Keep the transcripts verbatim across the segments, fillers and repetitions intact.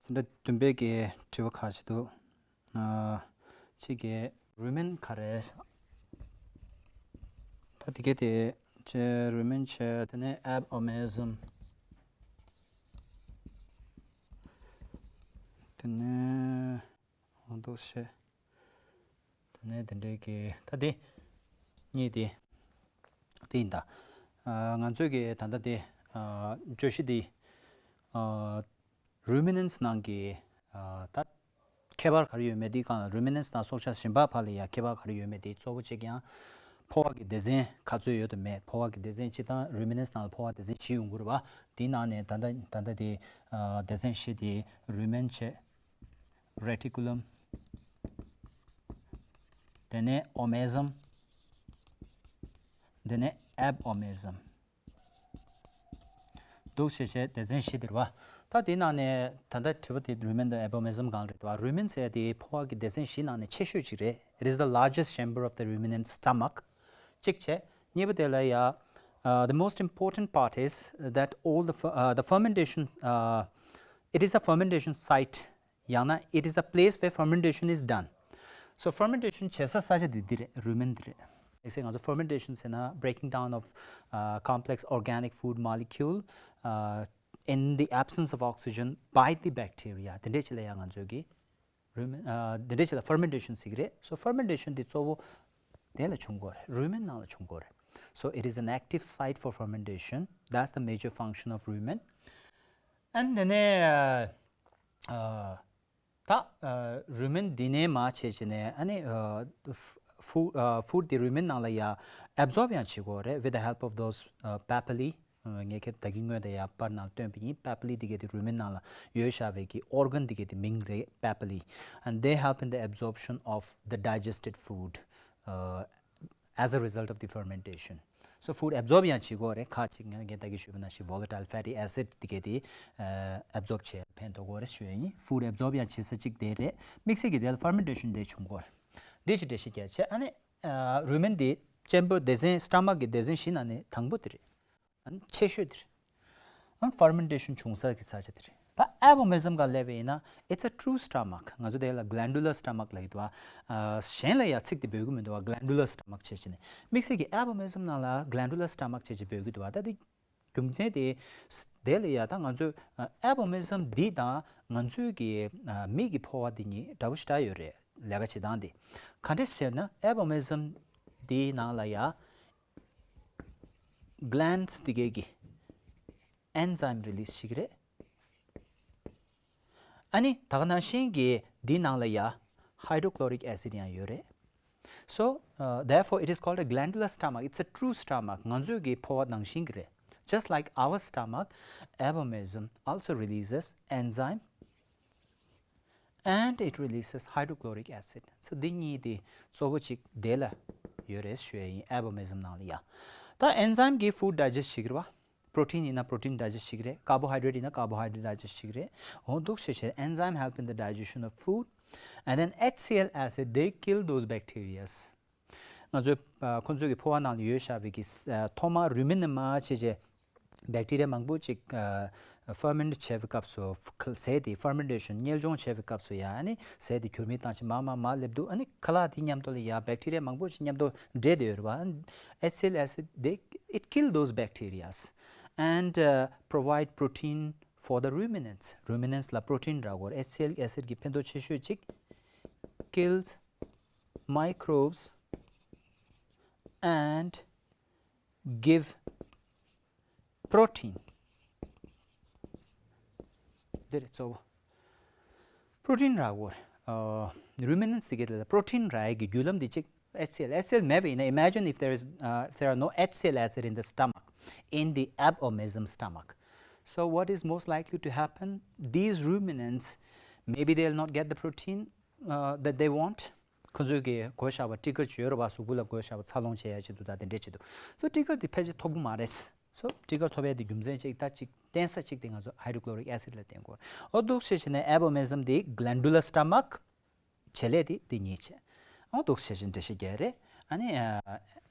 འཛིན་གྲྭ་བདུན་པའི་གི་དྲི་བ་ཁག་ཅིག་འདུག་ཨ། གཅིག་གི་རུ་མིན་ག་རེ། ད་དེ་གའི་དེ་བྱས་རུ་མིན་བྱས། དེ་ནས་ཨེབ་ཨོ་མེ་ཟམ། དེ་ནས་འོ་འདུག་བྱས། དེ་ནས་དེ་འདྲའི་གི་ད་དེ་གཉིས་དེ་དེ་ཡིན་ད། ཨ། ང་ཚོས་གི་ད་ལྟ་དེ། ཨ། བརྗོད་གཞི་དེ། ཨ། རུ་མི་ནན་སི་ནང་གི། ཨ། ད་ཁྱད་པར་ག་རེ་ཡོད་མེད་དེ་གང་ལ། རུ་མི་ནན་སི་དང་སྲོག་ཆགས་གཞན་པ་བར་ལ་ཡ་ཁྱད་པར་ག་རེ་ཡོད་མེད་དེ་གཙོ་བོ་གཅིག་ཡང་ཕོ་བ་གི་སྡེ་ཚན་ག་ཚོད་ཡོད་དམ་མེད། ཕོ་བ་གི་སྡེ་ཚན་སྤྱི་དང་རུ་མི་ནན་སི་ནང་ལ་ཕོ་བ་སྡེ་ཚན་བཞི་ཡོང་གི་རེད་པ། དེའི་ནང་ནས་ད་ལྟ་ད་ལྟ་དེ། ཨ། སྡེ་ཚན་བཞི་དེ་རུ་མིན་བྱས། རེ་ཊི་ཀུ་ལམ། དེ་ནས་ཨོ་མེ་ཟམ། དེ་ནས་ཨེབ་ཨོ་མེ་ཟམ། འདུག་བྱས་བྱས་སྡེ་ཚན་བཞི་དེ་རེད་པ། ད་དེའི་ནང་ནས་ད་ལྟ་དྲི་བ་དེ་རུ་མིན་དང་ཨེབ་ཨོ་མེ་ཟམ་གང་རེད་པ། རུ་མིན་ཟེར་ཡ་དེ་ཕོ་བ་གི་སྡེ་ཚན་བཞི་ནང་ནས་ཆེ་ཤོས་ཅིག་རེད། It is the largest chamber of the ruminant stomach. གཅིག་བྱས། གཉིས་པ་དེ་ལ་ཡ། Uh, the most important part is that all the fer- uh, the fermentation, uh, it is a fermentation site. ཡང་ན་it is a place where fermentation is done. So fermentation བྱེད་ས་ས་ཆ་དེ་འདི་རེད། རུ་མིན་འདི་རེད། ཨེ་སེ་ང་ཚོ་fermentation ཟེར་ན་breaking down of, uh, complex organic food molecule, uh, in the absence of oxygen by the bacteria. དེ་འདྲས་ཅིག་ལ་ཡང་ང་ཚོས་ཀྱི་རུ་མིན། ཨ། དེ་འདྲས་ཅིག་ལ་fermentation ཟེར་གྱི་རེད། So fermentation དེ་གཙོ་བོ་དེ་ལ་བྱུང་གི་ཡོད་རེད། རུ་མིན་ནང་ལ་བྱུང་གི་ཡོད་རེད། So it is an active site for fermentation. That's the major function of rumen. And དེ་ནས། ཨ། ད། ཨ། རུ་མིན་འདི་ནས་མར་བྱས་བྱས་ནས་ཨ་ནི། ཨ། ཕུ- ཨ། ཕུཌ་དེ་རུ་མིན་ནང་ལ་ཡ་ཨེབ་ཛོརབ་ཡང་བྱེད་དགོས་རེད། With the help of those, uh, papillae. ཨ། ངས་ཁྱེད་ད་གིན་སྔོན་དུ་ཡ་པར་ནང་སྟོན་པ་ཡིན། པེ་པི་ལི་དེ་གའི་དེ་རུ་མིན་ནང་ལ་ཡོད་བཞག་པའི་གི་ཨོར་གན་དེ་གའི་དེ་མིང་རེད། པེ་པི་ལི། And they help in the absorption of the digested food, uh, as a result of the fermentation. So food absorb ཡང་བྱེད་ཀྱི་རེད། ཁ་ཅིག་ངས་ད་གིན་ཞུས་པ་ནང་བཞིན་volatile fatty acid དེ་གའི་དེ། ཨ། ཨེབ་ཛོརབ་བྱེད་ཕན་ཐོགས་ཀྱི་རེད་ཞུ་ཡ་ཡིན། Food absorb ཡང་བྱེད་ས་གཅིག་དེ་རེད། དམིགས་བསལ་གྱི་དེ་ལ་fermentation དེ་བྱུང་གི་རེད། འདི་ཅིག་འགྲེལ་བཤད་རྒྱག་བྱས། ཨ་ནི། ཨ། རུ་མིན་དེ་ཆེམ་བར་སྡེ་ཚན། སི་ཊ་མག་གི་སྡེ་ཚན་བཞི་ནང་ནས་དང་པོ་དེ་རེད། ཨ་ནི་ཆེ་ཤོས་དེ་རེད། ཨ་ནི་fermentation བྱུང་ས་གི་ས་ཆ་དེ་རེད། ད་ཨེབ་ཨོ་མེ་ཟམ་ག་སླེབས་པ་ཡིན་ན། It's a true stomach. ང་ཚོ་དེ་ལ་glandular stomach ལབ་ཀྱི་འདུག་བ། ཨ། གཞན་ལ་ཡ་ཚིག་དེ་འབོད་ཀྱི་མི་འདུག་བ། Glandular stomach བྱས་བྱས་ནས། དམིགས་བསལ་གྱི་ཨེབ་ཨོ་མེ་ཟམ་ནང་ལ་glandular stomach བྱས་བྱས་འབོད་ཀྱི་འདུག་བ། ད་དེ་རྒྱུ་མཚན་དེ། དེ་ལ་ཡ་ད་ང་ཚོས། ཨ། ཨེབ་ཨོ་མེ་ཟམ་འདི་དང་ང་ཚོའི་གི། ཨ། མི་གི་ཕོ་བ་འདི་གཉིས་འདྲ་པོ་ཞེ་དྲག་ཡོད་རེད། ལས་ཀ་བྱེད་སྟངས་དེ། ག་འདྲས་ཟེར་ན་ཨེབ་ཨོ་མེ་ཟམ་འདིའི་ནང་ལ་ཡ་glands དེ་གའི་གི་enzyme release བྱེད་ཀྱི་རེད། ཨ་ནི་ད་ག་ནང་བཞིན་གྱི་འདིའི་ནང་ལ་ཡ་hydrochloric acid ཡང་ཡོད་རེད། So, uh, therefore it is called a glandular stomach. It's a true stomach. ང་ཚོའི་གི་ཕོ་བ་ནང་བཞིན་གྱི་རེད། Just like our stomach, abomasum also releases enzyme and it releases hydrochloric acid. So འདི་གཉིས་དེ་གཙོ་བོ་གཅིག་དེ་ལ་ཡོད་རེད་ཞུ་ཡ་ཡིན། abomasum ནང་ལ་ཡ། ད་enzyme གིས་food digest བྱེད་ཀྱི་རེད་བ། Protein ཡིན་ན་protein digest བྱེད་ཀྱི་རེད། Carbohydrate ཡིན་ན་carbohydrate digest བྱེད་ཀྱི་རེད། འོ་འདུག་བྱས་བྱས། Enzyme help in the digestion of food. And then H C l acid, they kill those bacterias. ང་ཚོའི། ཨ། ཁོ་ཚོའི་གི་ཕོ་བ་ནང་ལ་ཡོད་བཞག་པའི་གི། ཨ། ཐོག་མར་རུ་མིན་ནས་མར་བྱས་བྱས་bacteria མང་པོ་ཅིག་ཨ། ferment བྱས་པའི་སྐབས་སུ། ཟས་དེ་fermentation གཉེར་སྐྱོང་བྱས་པའི་སྐབས་སུ་ཡ། ཨ་ནི་ཟས་དེ་ཁྱུར་མིད་བཏང་བྱས་མར་མར་མར་སླེབས་འདུག་ཨ་ནི་ཁ་ལག་དེ་མཉམ་དུ་ལ་ཡ་bacteria མང་པོ་ཅིག་མཉམ་དུ་འདྲེས་བསྡད་ཡོད་རེད་བ། H C l acid, they, it kill those bacterias and, uh, provide protein for the ruminants. Ruminants ལ་protein རག་གི་ཡོད་རེད། H C l acid གི་ཕན་ཐོགས་ཆེ་ཤོས་གཅིག kills microbes and give protein. འདི་རེད་གཙོ་བོ། protein རག་གི་ཡོད་རེད། ཨ། ruminants དེ་གའི་ལ་protein རག་ཡ་གི་བརྒྱུད་ལམ་འདི་གཅིག H C l, H C l མེད་པ་ཡིན་ན། Imagine if there is, uh, if there are no H C l acid in the stomach, in the abomasum stomach. So what is most likely to happen? These ruminants, maybe they'll not get the protein, uh, that they want. ཁོ་ཚོས་གི་དགོས་བཞག་པ་སྤྲི་དཀར་ཅིག་ཡོད་རེད་བ། གཟུགས་པོ་ལ་དགོས་བཞག་པ་འཚར་ལོངས་བྱེད་ཡ་ཆེད་དུ་ད་དེ་འདྲས་ཆེད་དུ། So སྤྲི་དཀར་དེ་ཕལ་ཆེར་ཐོབ་གི་མ་རེད། So སྤྲི་དཀར་ཐོབ་ཡ་དེ་རྒྱུ་མཚན་གཅིག་ད་གཅིག་བརྟེན་ས་གཅིག་དེ་ང་ཚོ་hydrochloric acid ལ་བརྟེན་དགོས། འོ་འདུག་བྱས་བྱས་ནས་abomasum དེ་glandular stomach བྱེད་ལས་དེ་དེ་གཉིས་བྱས། འོ་འདུག་བྱས་བྱས་འགྲེལ་བཤད་རྒྱག་རེད། ཨ་ནི། ཨ།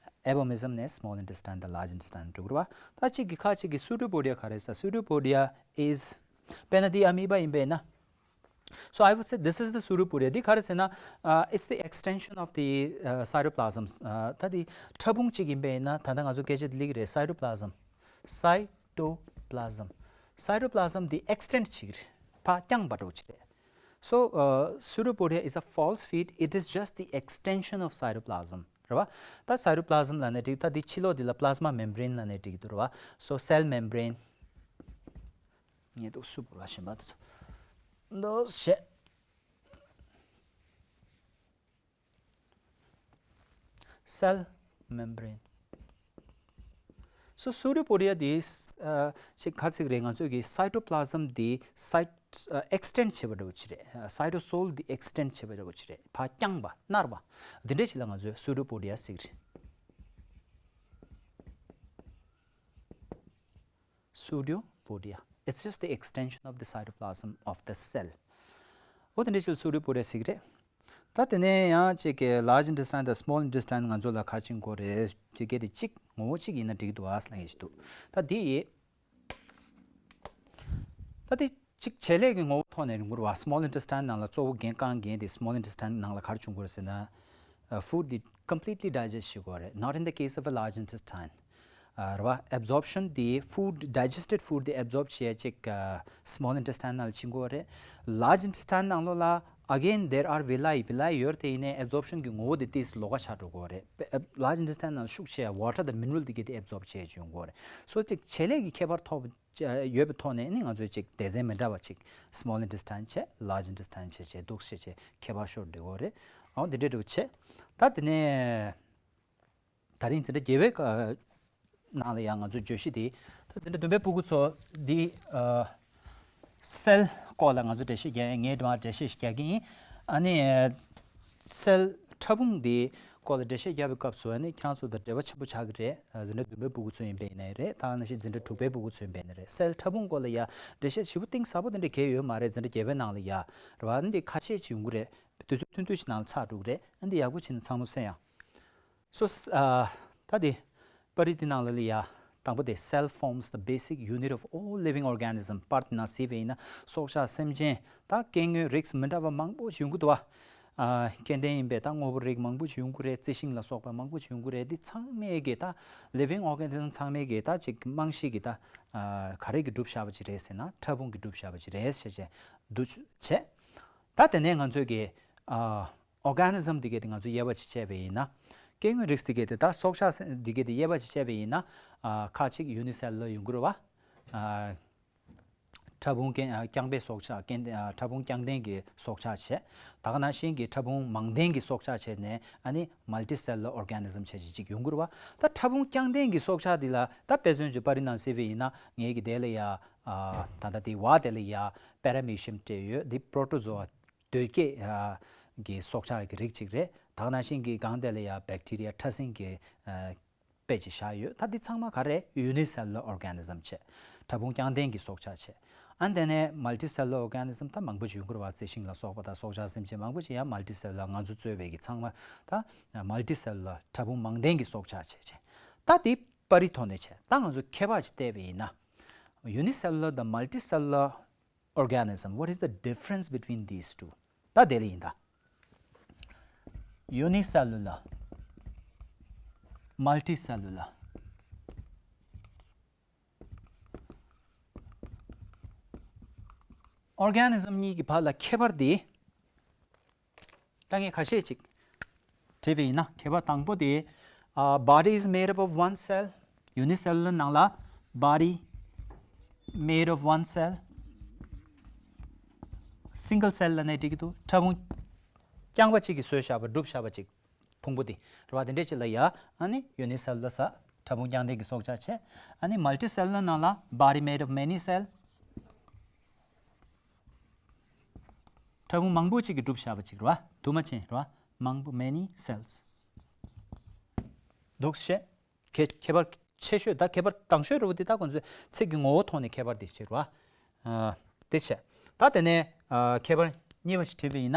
abomasum ནས་small intestine དང་large intestine འགྲོ་གི་རེད་བ། ད་གཅིག་གི་ཁ་ཅིག་གི pseudopodia ག་རེ་ཟེར། pseudopodia is དཔེར་ན་འདི་amoeba ཡིན་པས་ན། So I would say this is the pseudopodia. འདི་ག་རེ་ཟེར་ན། uh, it's the extension of the uh, cytoplasm. Uh, ད་འདི་ཕྲ་ཕུང་གཅིག་ཡིན་པ་ཡིན་ན། ད་ལྟ་ང་ཚོ་སྐད་ཆ་འདི་ལབ་ཀྱི་རེད། Cytoplasm. Cytoplasm. Cytoplasm འདི་extend བྱེད་ཀྱི་རེད། ཕར་བརྐྱངས་པ་འདྲ་བོ་ཅིག་རེད། So uh, pseudopodia is a false feet. It is just the extension of cytoplasm. རེད་བ། ད་cytoplasm ལབ་ནའི་འགྲིག་ད་འདི་ཕྱི་ལོགས་འདི་ལ་plasma membrane ལབ་ནའི་འགྲིག་འདུག་རེད་བ། So cell membrane. ངས་འདུག་སུ་བོར་བ་ཞིམ་པ་འདུག་འདུག་བྱས། Cell membrane. So pseudopodia འདི་ཅིག་ག་ཚིག་རེད། ང་ཚོས་ཀྱི་cytoplasm འདི་cyt extend བྱེད་པ་འདྲ་བོ་ཅིག་རེད། cytosol འདི་extend བྱེད་པ་འདྲ་བོ་ཅིག་རེད། ཕར་བརྐྱངས་པ་ནར་བ། འདི་འདྲ་ཞིག་ལ་ང་ཚོས་pseudopodia ཟེར་གྱི་རེད། Pseudopodia. It's just the extension of the cytoplasm of the cell. འོ་དེ་འདྲ་ཞིག་pseudopodia ཟེར་གྱི་རེད། ད་དེ་ནས་ཡང་གཅིག་གི་large intestine དང་small intestine ང་ཚོ་ལ་ག་རེ་བྱེད་ཀྱི་ཡོད་རེད། དེ་གལ་ཏེ་གཅིག་ངོ་བོ་གཅིག་ཡིན་ན་འགྲིག་འདུག་ཨ་ཟེར་ལབ་ཀྱི་འདུག་ད་དེ་ད་དེ་གཅིག་བྱེད་ལས་ཀྱི་ངོ་བོ་ཐོག་ནས་ཡོང་གི་རེད་བ། small intestine ནང་ལ་གཙོ་བོ་འགན་རྐང་འགན་དེ་small intestine ནང་ལ་ག་རེ་བྱུང་གི་རེད་ཟེར་ན། uh, food དེ་completely digest བྱེད་དགོས་རེད། Not in the case of a large intestine. རེད་བ། Absorption དེ་food, digested food དེ་absorb བྱེད་ཅིག small intestine ནང་ལ་ཕྱིན་དགོས་རེད། Large intestine ནང་ལོགས་ལ་again there are villi. Villi ཡོད་དེ་ཡིན་ནའི་absorption གི་ངོ་བོ་དེ་ཏིས་ལོགས་ཀ་ཆགས་འགྲོ་དགོས་རེད། Large intestine ནང་ལ་ཤུགས་ཆེ་water དང་mineral དེ་གས་དེ་absorb བྱེད་ཡོང་དགོས་རེད། So ཅིག་བྱེད་ལས་ཀྱི་ཁྱད་པར་ཐོག་ཡོད་པའི་ཐོག་ནས་ནི་ང་ཚོས་ཅིག་སྡེ་ཚན་མི་འདྲ་བ་ཅིག small intestine བྱས། Large intestine བྱས་བྱས་འདུག་བྱས་བྱས་ཁྱད་པར་ཤོར་འགྲོ་གི་རེད། འོ་འདི་འདྲ་འདྲ་བོ་བྱས། ད་དེ་ནས་ད་རིང་འཛིན་གྲྭ་བརྒྱད་པའི་ནང་ལ་ཡང་ང་ཚོ་བརྗོད་གཞི་དེ། ད་འཛིན་གྲྭ་བདུན་པའི་སྤུ་གུ་ཚོ་འདི་cell སྐོར་ལ་ང་ཚོ་འགྲེལ་བཤད་རྒྱག་ངས་འགྲེལ་བཤད་རྒྱག་གི་ཡིན། ཨ་ནི་cell ཕྲ་ཕུང་འདི་སྐོར་ལ་འགྲེལ་བཤད་རྒྱག་པའི་སྐབས་སུ་ཨ་ནི་ཁྱེད་རང་ཚོ་དང་འབྲེལ་བ་ཆེན་པོ་ཆགས་ཀྱི་རེད། འཛིན་གྲྭ་བདུན་པའི་སྤུ་གུ་ཚོ་ཡིན་པ་ཡིན་ནའི་རེད། ད་ག་ནང་བཞིན་འཛིན་གྲྭ་དྲུག་པའི་སྤུ་གུ་ཚོ་ཡིན་པ་ཡིན་ནའི་རེད། cell ཕྲ་ཕུང་སྐོར་ལ་ཡ་འགྲེལ་བཤད་ཞེ་པོ་གཏིང་ཟབ་པོ་དེ་འདྲ་གང་ཡང་ཡོད་མ་རེད། འཛིན་གྲྭ་བརྒྱད་པའི་ནང་ལ་ཡ་རེད་བ། འདི་ཁ་ཤས་ཅིག་ཡོང་གི་རེད། དུས་ཚོད་ཐུང་ཐུང་ཞིག་ནང་ལ་ཚར་འགྲོ་གི་རེད། འདི་ཡག་པོ་བྱས་ནས་ཚང་མ་གསན་ཡ། So ད་དེ་པར་རིས་དེ་ནང་ལ་ལ་ཡ། དང་པོ་དེ། Cell forms the basic unit of all living organism. པར་དེ་ནང་གཟིགས་པ་ཡིན་ན་སྲོག་ཆགས་སེམས་ཅན་དང་སྐྱེ་དངོས་རིགས་མི་འདྲ་བ་མང་པོ་ཞིག་ཡོང་གི་འདུག་བ། སྐྱེ་ལྡན་ཡིན་པའི་ད་དངོས་པོ་རིགས་མང་པོ་ཞིག་ཡོང་གི་རེད། རྩི་ཤིང་ལ་སོགས་པ་མང་པོ་ཞིག་ཡོང་གི་རེད། འདི་ཚང་མས་ཀྱི་ད་living organism ཚང་མས་ཀྱི་ད་ཅིག་རྨང་གཞི་གི་ད་ག་རེ་གི་གྲུབ་བཞག་པ་ཅིག་རེད་ཟེར་ན་ཕྲ་ཕུང་གི་གྲུབ་བཞག་པ་ཅིག་རེད་ཟེར་བྱས་འདུག་བྱས། ད་དེ་ནས་ང་ཚོས་ཀྱི་organism འདི་གས་དེ་ང་ཚོ་དབྱེ་བ་ཅིག་བྱས་པ་ཡིན་ན། སྐྱེ་དངོས་རིགས་འདི་གས་དེ་ད་སྲོག་ཆགས་འདི་གས་དེ་དབྱེ་བ་ཅིག་བྱས་པ་ཡིན་ན། ཁ་ཅིག་unicellular ཡོང་གི་རེད་བ། ཕྲ་ཕུང་རྐྱང་རྐྱང་པའི་སྲོག་ཆགས། རྐྱང་ཕྲ་ཕུང་རྐྱང་ལྡན་གྱི་སྲོག་ཆགས་བྱས། ད་ག་ནང་བཞིན་གྱི་ཕྲ་ཕུང་མང་ལྡན་གྱི་སྲོག་ཆགས་བྱས་ནས་ཨ་ནི་multicellular organism བྱས་ཅིག་ཅིག་ཡོང་གི་རེད་བ། ད་ཕྲ་ཕུང་རྐྱང་ལྡན་གྱི་སྲོག་ཆགས་འདི་ལ་ད་དཔེ་མཚོན་གྱི་པར་རིས་ནང་གཟིགས་པ་ཡིན་ན་ངས་ཀྱི་དེ་ལ་ཡ། ད་ལྟ་དེ་བ་དེ་ལ་ཡ་Paramecium སྤྲད་ཡོད། འདི་Protozoa གདོས་བསྐྱེད་གི་སྲོག་ཆགས་ཀྱི་རིགས་གཅིག་རེད། ད་ག་ནང་བཞིན་གྱི་སྒང་དེ་ལ་ཡ་Bacteria ཕྲ་སྲིན་གྱི་དཔེ་ཅིག་བཞག་ཡོད། ད་འདི་ཚང་མ་ག་རེ། Unicellular organism བྱས། ཕྲ་ཕུང་རྐྱང་ལྡན་གྱི་སྲོག་ཆགས་བྱས། ཨ་ནི་དེ་ནས་Multicellular organism ད་མང་པོ་ཅིག་ཡོང་གི་རེད་བ། རྩི་ཤིང་ལ་སོགས་པ་དང་སྲོག་ཆགས་སེམས་ཅན་མང་པོ་ཅིག་ཡང་Multicellular ང་ཚོ་གཙོས་པའི་གི་ཚང་མ་ད་Multicellular ཕྲ་ཕུང་མང་ལྡན་གྱི་སྲོག་ཆགས་བྱས་བྱས། ད་འདི་པར་རིས་ཐོག་ནས་བྱས། ད་ང་ཚོ་ཁྱད་པར་ཅིག་བལྟས་པ་ཡིན་ན། Unicellular དང་Multicellular organism, what is the difference between these two? ད་དེ་ལ་ཡིན་ད། Unicellular, multicellular organism གཉིས་ཀྱི་བར་ལ་ཁྱད་པར་དེ། ད་ངས་ཁ་ཤས་ཅིག་བྲིས་པ་ཡིན་ན། ཁྱད་པར་དང་པོ་དེ། ཨ། body is made up of one cell. Unicellular ནང་ལ་body made of one cell, single cell ལབ་ནའི་འགྲིག་གི་འདུག་ཕྲ་ཕུང་རྐྱང་པ་གཅིག་གིས་བཟོས་བཞག་པ། གྲུབ་བཞག་པ་ཅིག་ཕུང་པོ་དེ་རེད་བ། དེ་འདྲས་ཅིག་ལ་ཡ་ཨ་ནི་Unicellular ཟེར། ཕྲ་ཕུང་རྐྱང་ལྡན་གྱི་སྲོག་ཆགས་བྱས། ཨ་ནི་Multicellular ནང་ལ་body made of many cell. ཕྲ་ཕུང་མང་པོ་ཅིག་གིས་གྲུབ་བཞག་པ་ཅིག་རེད་བ། དུ་མ་ཅན་རེད་བ། མང་པོ། many cells འདུག་སེ། ཁྱད་ཁྱད་པར་ཆེ་ཤོས། ད་ཁྱད་པར་དང་ཤོས་རེད་བ། འདི་ད་ཁོང་ཚོས་ཚིག་གི་ངོ་བོ་ཐོག་ནས་ཁྱད་པར་དེ་བྱེད་རེད་བ། ཨ། དེ་བྱས། ད་དེ་ནས་ཨ་ཁྱད་པར་གཉིས་པ་ཞིག་བྲིས་པ་ཡིན་ན།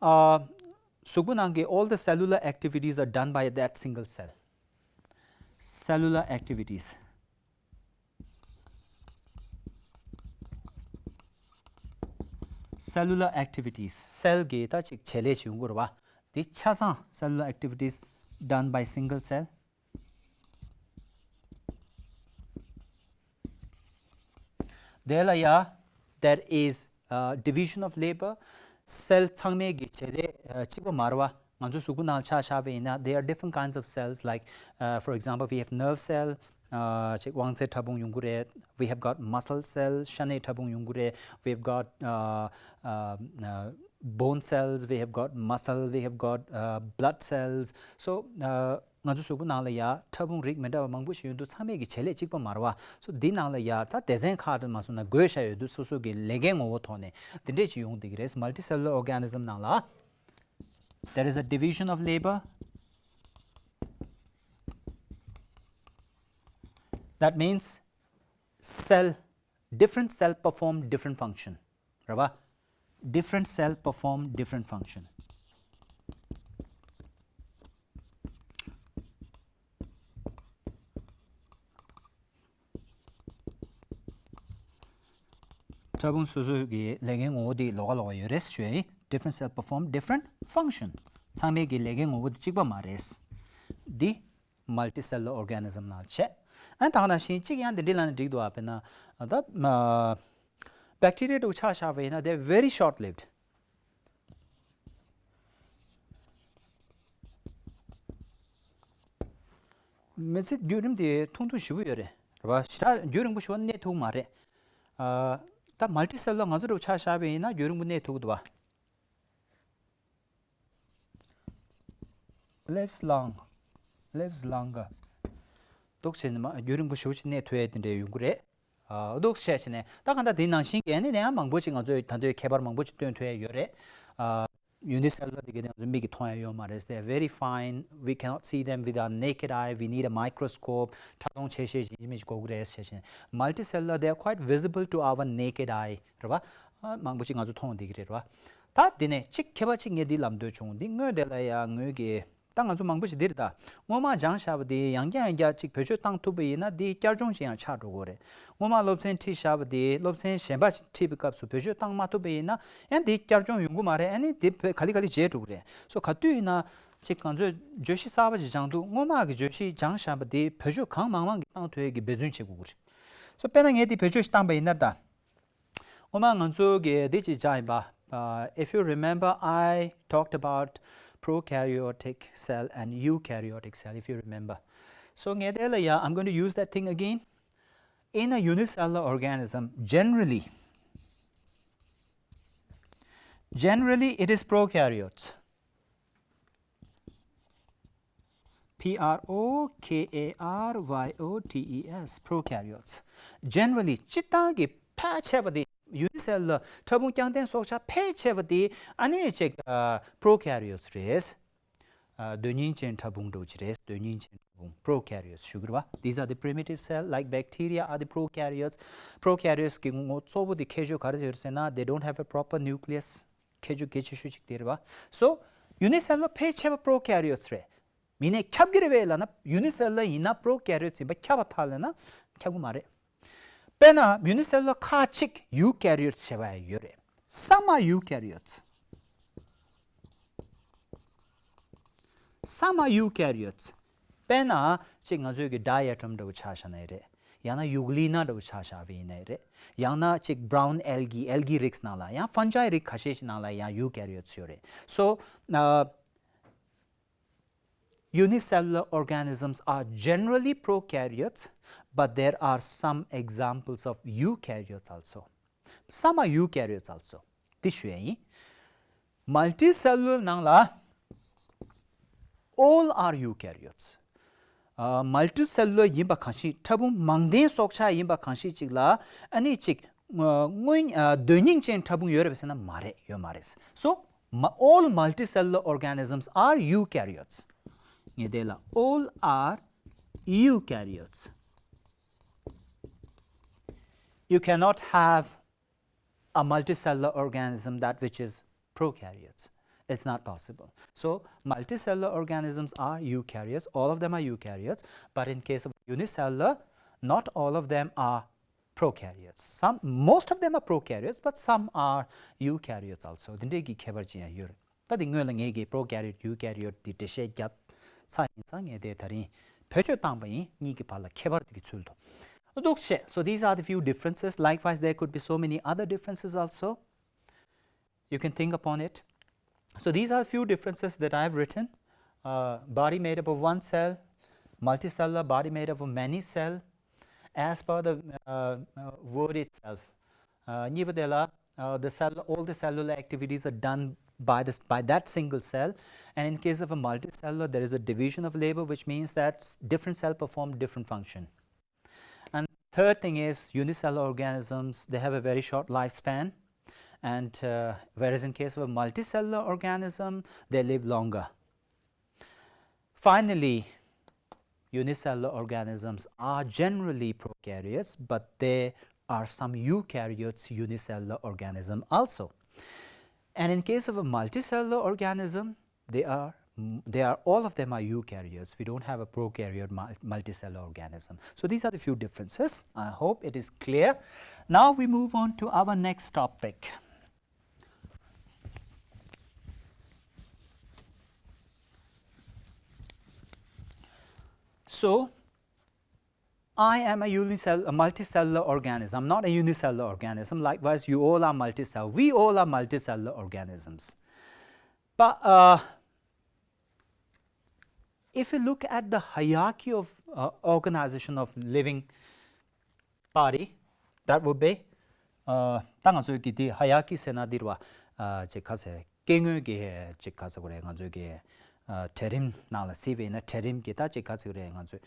ཨ། གཟུགས་པོ་ནང་གི all the cellular activities are done by that single cell. Cellular activities. cellular activities, སེལ་གྱི་ད་ཅིག་བྱེད་ལས་བྱུང་དགོས་རེད་བ། འདི་ཆ་ཚང་cellular activities done by single cell. དེ་ལ་ཡ། There is uh, division of labor. སེལ་ཚང་མའི་གི་བྱེད་ལས་གཅིག་པ་མ་རེད་བ། ང་ཚོ་གཟུགས་པོ་ནང་ཆ་བཞག་པ་ཡིན་ན། There are different kinds of cells, like uh, for example, we have nerve cell. ཅིག་དབང་རྩའི་ཕྲ་ཕུང་ཡོང་གི་རེད། We have got muscle cell. ཤ་གནད་ཕྲ་ཕུང་ཡོང་གི་རེད། We've got uh, uh, uh, bone cells, we have got muscle, we have got uh, blood cells. So uh, ང་ཚོ་གཟུགས་པོ་ནང་ལ་ཡ་ཕྲ་ཕུང་རིགས་མི་འདྲ་བ་མང་པོ་ཞིག་ཡོད་འདུག་ཚང་མས་ཀྱི་བྱེད་ལས་གཅིག་པ་མ་རེད་བ། སོ་འདི་ནང་ལ་ཡ་ད་སྡེ་ཚན་ཁག་དུ་མ་སོང་ན་བགོས་བཞག་ཡོད་འདུག་སོ་སོ་གི་ལས་ཀའི་ངོ་བོ་ཐོག་ནས་འདི་འདྲས་ཅིག་ཡོང་བསྡད་ཀྱི་རེད། Multicellular organism ནང་ལ། There is a division of labor. That means cell, different cell perform different function. རེད་བ། Different cell perform different function. ཕྲ་ཕུང་སོ་སོ་གི་ལས་འགན་ངོ་བོ་དེ་ལོགས་ཀ་ལོགས་ཀ་ཡོད་རེད་ཞུ་ཡ་ཡིན། Different cell perform different function. ཚང་མའི་གི་ལས་འགན་ངོ་བོ་དེ་གཅིག་པ་མ་རེད། འདི་multicellular organism ནང་བྱས། ཨ་ད་ག་ནང་བཞིན་གཅིག་ཡང་འདི་འདྲའི་ལ་ནི་འགྲིག་འདུག་ཨ། དཔེར་ན་ད་bacteria འདྲ་བོ་ཆ་བཞག་པ་ཡིན་ན། They are very short lived. མི་ཚེ་བརྒྱུད་རིམ་དེ་ཐུང་ཐུང་ཞེ་པོ་ཡོད་རེད། རེད་བ། ཞེ་དྲག་རྒྱུན་རིང་པོ་ཞེ་པོ་གནས་ཐུབ་མ་རེད། ཨ་ད་multicellular ང་ཚོ་འདྲ་བོ་ཆ་བཞག་པ་ཡིན་ན་རྒྱུན་རིང་པོ་གནས་ཐུབ་ཀྱི་འདུག་བ། Lives long, lives longer. འདུག་བྱས་ནས་མ་རྒྱུན་རིང་པོ་ཞེ་པོ་ཅིག་གནས་ཐུབ་ཡས་དེ་འདྲ་ཡོང་གི་རེད། ཨ་འདུག་བྱས་བྱས་ནས་ད་གང་ལྟར་དེ་ནང་བཞིན་གྱི་ཨ་ནི་ཡང་མང་པོ་ཅིག་ང་ཚོས་ད་དུང་ཁྱད་པར་མང་པོ་ཅིག་སྟོན་ཐུབ་ཡས་ཡོད་རེད། ཨ་unicellular དེ་ག་དེ་ང་ཚོ་མིག་གིས་མཐོང་ཡས་ཡོད་མ་རེད། They are very fine, we cannot see them with our naked eye, we need a microscope. ཕྲ་མཐོང་ཆེ་ཤེལ་ཡིན་མིན་དགོས་ཀྱི་རེད་བྱས་བྱས་ནས། Multicellular, they are quite visible to our naked eye. རེད་བ། ཨ་མང་པོ་ཅིག་ང་ཚོ་མཐོང་བསྡད་ཀྱི་རེད། རེད་བ། ད་དེ་ནས་གཅིག་ཁྱད་པར་ཅིག་ངས་འདི་ལབ་འདོད་བྱུང་། འདི་སྔོན་དེ་ལ་ཡ་ངོས་ཀྱིས་ད་ང་ཚོ་མང་པོ་ཞིག་འདིར་ད་སྔོན་མ་སྦྱངས་བཞག་པ་དེ་ཡང་བསྐྱར་ཡང་བསྐྱར་ཅིག་བེད་སྤྱོད་བཏང་ཐུབ་པ་ཡིན་ན་དེ་བསྐྱར་སྦྱོང་ཞིག་ཡང་ཆགས་འགྲོ་གི་རེད། སྔོན་མ་སློབ་ཚན་ཁྲིད་བཞག་པ་དེ་སློབ་ཚན་གཞན་པ་ཞིག་ཁྲིད་པའི་སྐབས་སུ་བེད་སྤྱོད་བཏང་མ་ཐུབ་པ་ཡིན་ན་ཡང་དེ་བསྐྱར་སྦྱོང་ཡོང་གི་མ་རེད། ཨ་ནི་དེ་བེད་ག་ལེ་ག་ལེ་བརྗེད་འགྲོ་གི་རེད། སོ་ག་དུས་ཡིན་ན་ཅིག་ང་ཚོས་བརྗོད་གཞི་གསར་པ་ཞིག་སྦྱངས་དུས་སྔོན་མ་གི་བརྗོད་གཞི་སྦྱངས་བཞག་པ་དེ་བེད་སྤྱོད་གང་མང་མང་གི་བཏང་ཐུབ་ཡས་ཀྱི་འབད་བརྩོན་བྱེད་དགོས་ཀྱི་རེད། སོ་དཔེར་ན་ངས་དེ་བེད་སྤྱོད་ཞིག་བཏང་པ་ཡིན་ན་ད། སྔོན་མ་ང་ཚོ་གི་འདི་ཅིག་སྦྱངས་ཡིན་པ། Uh, if you remember, I talked about prokaryotic cell and eukaryotic cell, if you remember. So ངས་དེ་ལ་ཡ། I'm going to use that thing again. In a unicellular organism, generally, generally it is prokaryotes. P R O K A R Y O T E S, prokaryotes. Generally, སྤྱིར་བཏང་གི་ཕལ་ཆེ་བ་དེ་unicellular ཕྲ་ཕུང་རྐྱང་ལྡན་སྲོག་ཆགས་ཕལ་ཆེ་བ་དེ་ཨ་ནི་ཅིག་ཨ་prokaryotes རེད། ཨ་དོན་སྙིང་ཅན་ཕྲ་ཕུང་འདྲ་བོ་ཅིག་རེད། དོན་སྙིང་ཅན་ཕྲ་ཕུང་prokaryotes ཞུ་གི་རེད་བ། These are the primitive cell, like bacteria are the prokaryotes. Prokaryotes གི་ངོ་གཙོ་བོ་དེ་ཁྱད་ཆོས་ག་རེ་ཡོད་ཟེར་ན། They don't have a proper nucleus. ཁྱད་ཆོས་གལ་ཆེ་ཤོས་ཅིག་དེ་རེད་བ། So unicellular ཕལ་ཆེ་བ་prokaryotes རེད། མིན་ནས་ཁྱབ་ཀྱི་རེད་པས་ལབ་ན། unicellular ཡིན་ན་prokaryotes ཡིན་པ་ཁྱབ་པ་ཐག་ལབ་ན་ཁྱབ་ཀྱི་མ་རེད། དཔེར་ན་unicellular ཁག་ཅིག་eukaryotes བྱས་པ་ཡང་ཡོད་རེད། Some are eukaryotes. Some are eukaryotes. དཔེར་ན་ཅིག་ང་ཚོའི་གི་diatom འདྲ་བོ་ཆ་བཞག་ན་ཡང་རེད། ཡང་ན་euglena འདྲ་བོ་ཆ་བཞག་པ་ཡིན་ན་ཡང་རེད། ཡང་ན་ཅིག་brown algae, algae རིགས་ནང་ལ། ཡང་fungi རིགས་ཁ་ཤས་ཤིག་ནང་ལ་ཡང་eukaryotes ཡོད་རེད། So uh, unicellular organisms are generally prokaryotes, but there are some examples of eukaryotes also. Some are eukaryotes also. དེ་ཞུ་ཡ་ཡིན། Multicellular ནང་ལ་all are eukaryotes. ཨ་multicellular ཡིན་པ་གང་ཞིག་ཕྲ་ཕུང་མང་ལྡན་སྲོག་ཆགས་ཡིན་པ་གང་ཞིག་ཅིག་ལ་ཨ་ནི་ཅིག་ཨ་དོན་སྙིང་ཅན་ཕྲ་ཕུང་ཡོད་རེད་པས་ཟེར་ན་མ་རེད། ཡོད་མ་རེད། So mu- all multicellular organisms are eukaryotes. ངས་དེ་ལ་all are eukaryotes. You cannot have a multicellular organism that which is prokaryotes. It's not possible. So multicellular organisms are eukaryotes. All of them are eukaryotes. But in case of unicellular, not all of them are prokaryotes. Some, most of them are prokaryotes, but some are eukaryotes also. དེ་འདྲའི་གི་ཁྱད་པར་ཅིག་ཡང་ཡོད་རེད། ད་དེ་སྔོན་ལ་ངས་ཀྱི་prokaryote, eukaryote དེ་འགྲེལ་བཤད་བརྒྱབ་ཚར་ཡིན་ཙང་ངས་དེ་ད་རིང་བེད་སྤྱོད་བཏང་པ་ཡིན། གཉིས་ཀྱི་བར་ལ་ཁྱད་པར་དེ་གི་ཚུལ་དུ། འདུག་བྱས། So these are the few differences. Likewise, there could be so many other differences also. You can think upon it. So these are few differences that I have written. Uh, body made up of one cell, multicellular body made up of many cell, as per the uh, uh, word itself. Uh, གཉིས་པ་དེ་ལ, uh, the cell, all the cellular activities are done by this, by that single cell. And in case of a multicellular, there is a division of labor, which means that s- different cell perform different function. And third thing is unicellular organisms, they have a very short lifespan. And uh, whereas in case of a multicellular organism, they live longer. Finally, unicellular organisms are generally prokaryotes, but there are some eukaryotes unicellular organism also. And in case of a multicellular organism, they are, they are, all of them are eukaryotes. We don't have a prokaryote mul- multicellular organism. So these are the few differences. I hope it is clear. Now we move on to our next topic. So, I am a unicell- a multicellular organism. I'm not a unicellular organism. Likewise, you all are multicell. We all are multicellular organisms. But uh, if you look at the hierarchy of uh, organization of living body, that would be uh, ད་ང་ཚོའི་གི་དེ་hierarchy ཟེར་ན་འདི་རེད་བ། ཅིག་ག་ཟེར། སྐྱེ་དངོས་ཀྱི་ཅིག་ག་ཟེར་དགོས་རེད། ང་ཚོའི་གི་གྲལ་རིམ་ནང་ལ་གཟིགས་པ་ཡིན་ན། གྲལ་རིམ་གྱི་ད་ཅིག་ག་ཟེར་དགོས་རེད། ང་ཚོའི་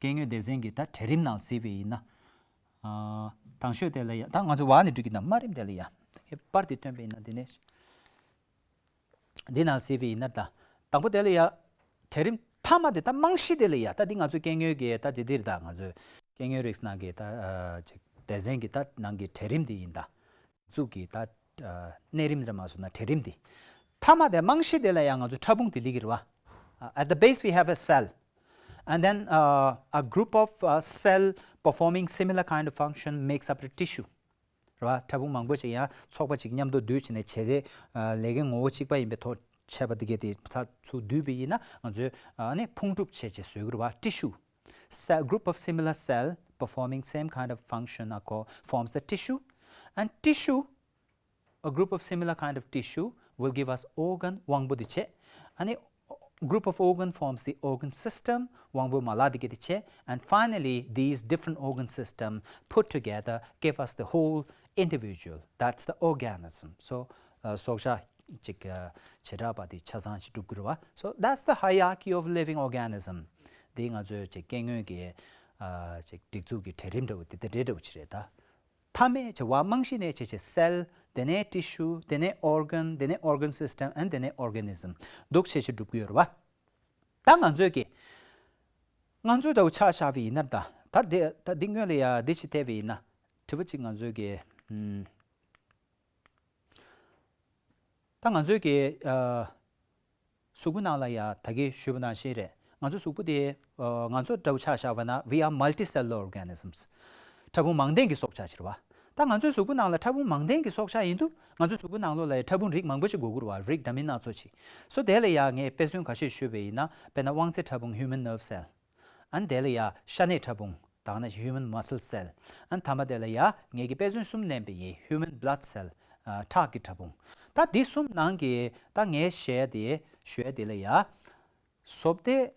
སྐྱེ་དངོས་སྡེ་ཚན་གྱི་ད་གྲལ་རིམ་ནང་གཟིགས་པ་ཡིན་ན། དང་ཤོས་དེ་ལ་ཡ། ད་ང་ཚོ་བ་ནས་འགྲོ་གི་ན་དམའ་རིམ་དེ་ལ་ཡ། ད་ངས་པར་དེ་སྟོན་པ་ཡིན་ན། འདི་ནས། འདི་ནང་གཟིགས་པ་ཡིན་ན། ད་དང་པོ་དེ་ལ་ཡ། གྲལ་རིམ་མཐའ་མ་དེ། ད་རྨང་གཞི་དེ་ལ་ཡ། ད་འདི་ང་ཚོ་སྐྱེ་དངོས་ཀྱི་ད་ཇི་ལྟར། ད་ང་ཚོའི་སྐྱེ་དངོས་རིགས་ནང་གི་ད་ཅིག་སྡེ་ཚན་གྱི་ད་ནང་གི་གྲལ་རིམ་དེ་ཡིན། ད་གཟུགས་ཀྱི་ད་གནས་རིམ་རེད་མ་སོང་ན་གྲལ་རིམ་དེ། མཐའ་མ་དེ་རྨང་གཞི་དེ་ལ་ཡ་ང་ཚོ་ཕྲ་ཕུང་དེ་ལི་གི་རེད་བ། At the base we have a cell, and then uh, a group of uh, cell performing similar kind of function makes up the tissue. རེད་བ། ཕྲ་ཕུང་མང་པོ་ཅིག་ཡང་ཚོགས་པ་ཅིག་མཉམ་དུ་འདུས་བྱས་ནས་བྱེད་དེ། ལས་ཀའི་ངོ་བོ་གཅིག་པ་ཡིན་པའི་ཐོག་བྱས་པ་དེ་གས་དེ་ཚ་ཚུར་བསྡུས་པ་ཡིན་ན་ང་ཚོས་ཨ་ནི་ཕུང་གྲུབ་བྱས་བྱས་བཟོས་ཀྱི་རེད་བ། Tissue. Cell, group of similar cell performing same kind of function are called, forms the tissue. And tissue, a group of similar kind of tissue will give us organ. དབང་པོ་དེ་བྱས། ཨ་ནི་group of organ forms the organ system. དབང་པོ་མ་ལག་དེ་གས་དེ་བྱས། And finally, these different organ system put together give us the whole individual. That's the organism. So, uh, སྲོག་ཆགས་ཅིག་བྱེ་བྲག་པ་དེ་ཆ་ཚང་ཅིག་གྲུབ་ཀྱི་རེད་བ། So that's the hierarchy of living organism. དེ་ང་ཚོའི་ཅིག་སྐྱེ་དངོས་ཀྱི་ཅིག་སྒྲིག་འཛུགས་ཀྱི་གྲལ་རིམ་འདྲ་བོ་དེ་དེ་འདྲ་འདྲ་བོ་ཅིག་རེད་ད། མཐའ་མའི་བྱ་བ་རྨང་གཞི་ནས་བྱས་བྱས་cell། དེ་ནས་tissue། དེ་ནས་organ། དེ་ནས་organ system and དེ་ནས་organism། འདུག་བྱས་བྱས་གྲུབ་ཀྱི་ཡོད་རེད་བ། ད་ང་ཚོས་ཀྱི། ང་ཚོས་ད་ཆ་བཞག་པ་ཡིན་ན། ད་ད་དེ་ད་འདི་སྔོན་ལ་ཡ་འདི་ཅིག་བལྟས་པ་ཡིན་ན། དྲི་བ་ཅིག་ང་ཚོས་ཀྱི་ཨམ། ད་ང་ཚོས་ཀྱི་ཨ། གཟུགས་པོ་ནང་ལ་ཡ་ད་གིན་ཞུས་པ་ནང་བཞིན་རེད། ང་ཚོ་གཟུགས་པོ་དེ་ཨ། ང་ཚོ་འདྲ་བོ་ཆ་བཞག་པ་ན། we are multicellular organisms. ཕྲ་ཕུང་མང་ལྡན་གྱི་སྲོག་ཆགས་ཅིག་རེད་བ། ད་ང་ཚོའི་གཟུགས་པོ་ནང་ལ་ཕྲ་ཕུང་མང་ལྡན་གྱི་སྲོག་ཆགས་ཡིན་དུས། ང་ཚོའི་གཟུགས་པོ་ནང་ལོགས་ལ་ཡ་ཕྲ་ཕུང་རིགས་མང་པོ་ཞིག་དགོས་ཀྱི་རེད་བ། རིགས་འདྲ་མིན་སྣ་ཚོགས་ཤིག་སོ་དེ་ལ་ཡ་ངས་དཔེ་མཚོན་ཁ་ཤས་ཞུས་པ་ཡིན་ན། དཔེར་ན་དབང་རྩའི་ཕྲ་ཕུང་human nerve cell། ཨ་ནི་དེ་ལ་ཡ་ཤ་གནད་ཕྲ་ཕུང་། ད་ག་ནང་བཞིན་human muscle cell། ཨ་ནི་མཐའ་མ་དེ་ལ་ཡ་ངས་ཀྱི་དཔེ་མཚོན་གསུམ་ལེན་པ་ཡིན། human blood cell། ཨ། ཁྲག་གི་ཕྲ་ཕུང་། ད་འདི་གསུམ་ནང་གི་ད་ངས་བཤད་དེ་ཞུ་ཡ་དེ་ལ་ཡ། བཟོ་ལྟ་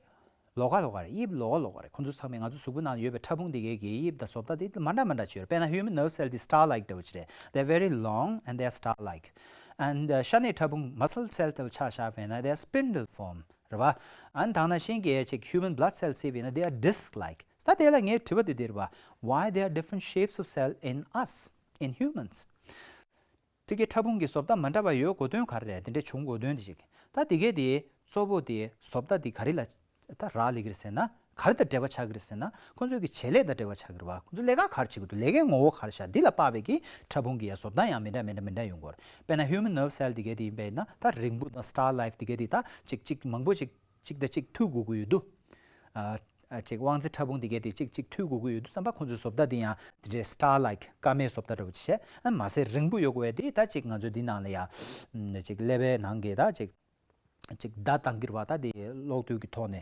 ལོགས་ཀ་ལོགས་ཀ་རེད། དབྱིབས་ལོགས་ཀ་ལོགས་ཀ་རེད། ཁོང་ཚོ་ཚང་མས་ང་ཚོ་གཟུགས་པོ་ནང་ཡོད་པའི་ཕྲ་ཕུང་འདི་གའི་གི་དབྱིབས་དང་བཟོ་ལྟ་དེ་མ་འདྲ་མ་འདྲ་ཅིག་ཡོད་རེད། དཔེར་ན་human nerve cell དེ་star like འདྲ་བོ་ཅིག་རེད། They are very long and they are star like. And ཤ་གནད་ཕྲ་ཕུང་muscle cell དེ་ཆ་བཞག་པ་ཡིན་ན་they are spindle form རེད་བ། ཨ་ནི་ད་ག་ནང་བཞིན་གྱི་ཅིག་human blood cell ཟེར་བ་ཡིན་ན་they are disc like. ད་དེ་ལ་ངའི་དྲི་བ་དེ་འདི་རེད་བ། Why there are different shapes of cell in us, in humans? དེ་གའི་ཕྲ་ཕུང་གི་བཟོ་ལྟ་མ་འདྲ་བ་ཡོད་དགོས་དོན་ག་རེ་རེད། དེ་འདྲ་བྱུང་དགོས་དོན་དེ་ཅིག་ད་དེ་གའི་དེ་གཙོ་བོ་དེ་བཟོ་ལྟ་དེ་ག་རེ་ལ་ད་རག་ལས་ཀྱི་རེད་ཟེར་ན། ག་རེ་དང་འབྲེལ་བ་ཆགས་ཀྱི་རེད་ཟེར་ན། ཁོང་ཚོའི་གི་བྱེད་ལས་དང་འབྲེལ་བ་ཆགས་ཀྱི་རེད་བ། ཁོང་ཚོ་ལས་ཀ་ག་རེ་བྱེད་ཀྱི་འདུག་ལས་ཀའི་ངོ་བོ་ག་རེ་ཤག་འདི་ལ་དཔག་པའི་གི་ཕྲ་ཕུང་གི་ཡ་བཟོ་ལྟ་ཡང་མི་འདྲ་མི་འདྲ་མི་འདྲ་ཡོང་གི་རེད། དཔེར་ན་human nerve cell དེ་གའི་དེ་ཡིན་པས་ན། ད་རིང་པོ་དང་star like དེ་གའི་དེ་ད་ཅིག་ཅིག་མང་པོ་ཅིག་ཅིག་དང་ཅིག་མཐུད་དགོས་ཀྱི་ཡོད་དུས། ཨ། ཨ་ཅིག་དབང་རྩའི་ཕྲ་ཕུང་དེ་གས་དེ་ཅིག་ཅིག་མཐུད་དགོས་ཀྱི་ཡོད་དུས་ཙམ་པ་ཁོང་ཚོའི་བཟོ་ལྟ་དེ་ཡང་དེ་འདྲའི་སྟར་ལའིཀ་སྐར་མའི་བཟོ་ལྟ་འདྲ་བོ་ཅིག་བྱས། ཨ་མ་ཟད་རིང་པོ་ཡོད་དགོས་པས་དེ་ད་ཅིག་ང་ཚོའི་འདི་ནང་ལ་ཡ་ཨམ་ཅིག་ཀླད་པའི་ནང་གི་ད་ཅིག་ཅིག་བརྡ་བཏང་གི་རེད་པ། ད་དེ་གློག་རྡུལ་གྱི་ཐོག་ནས་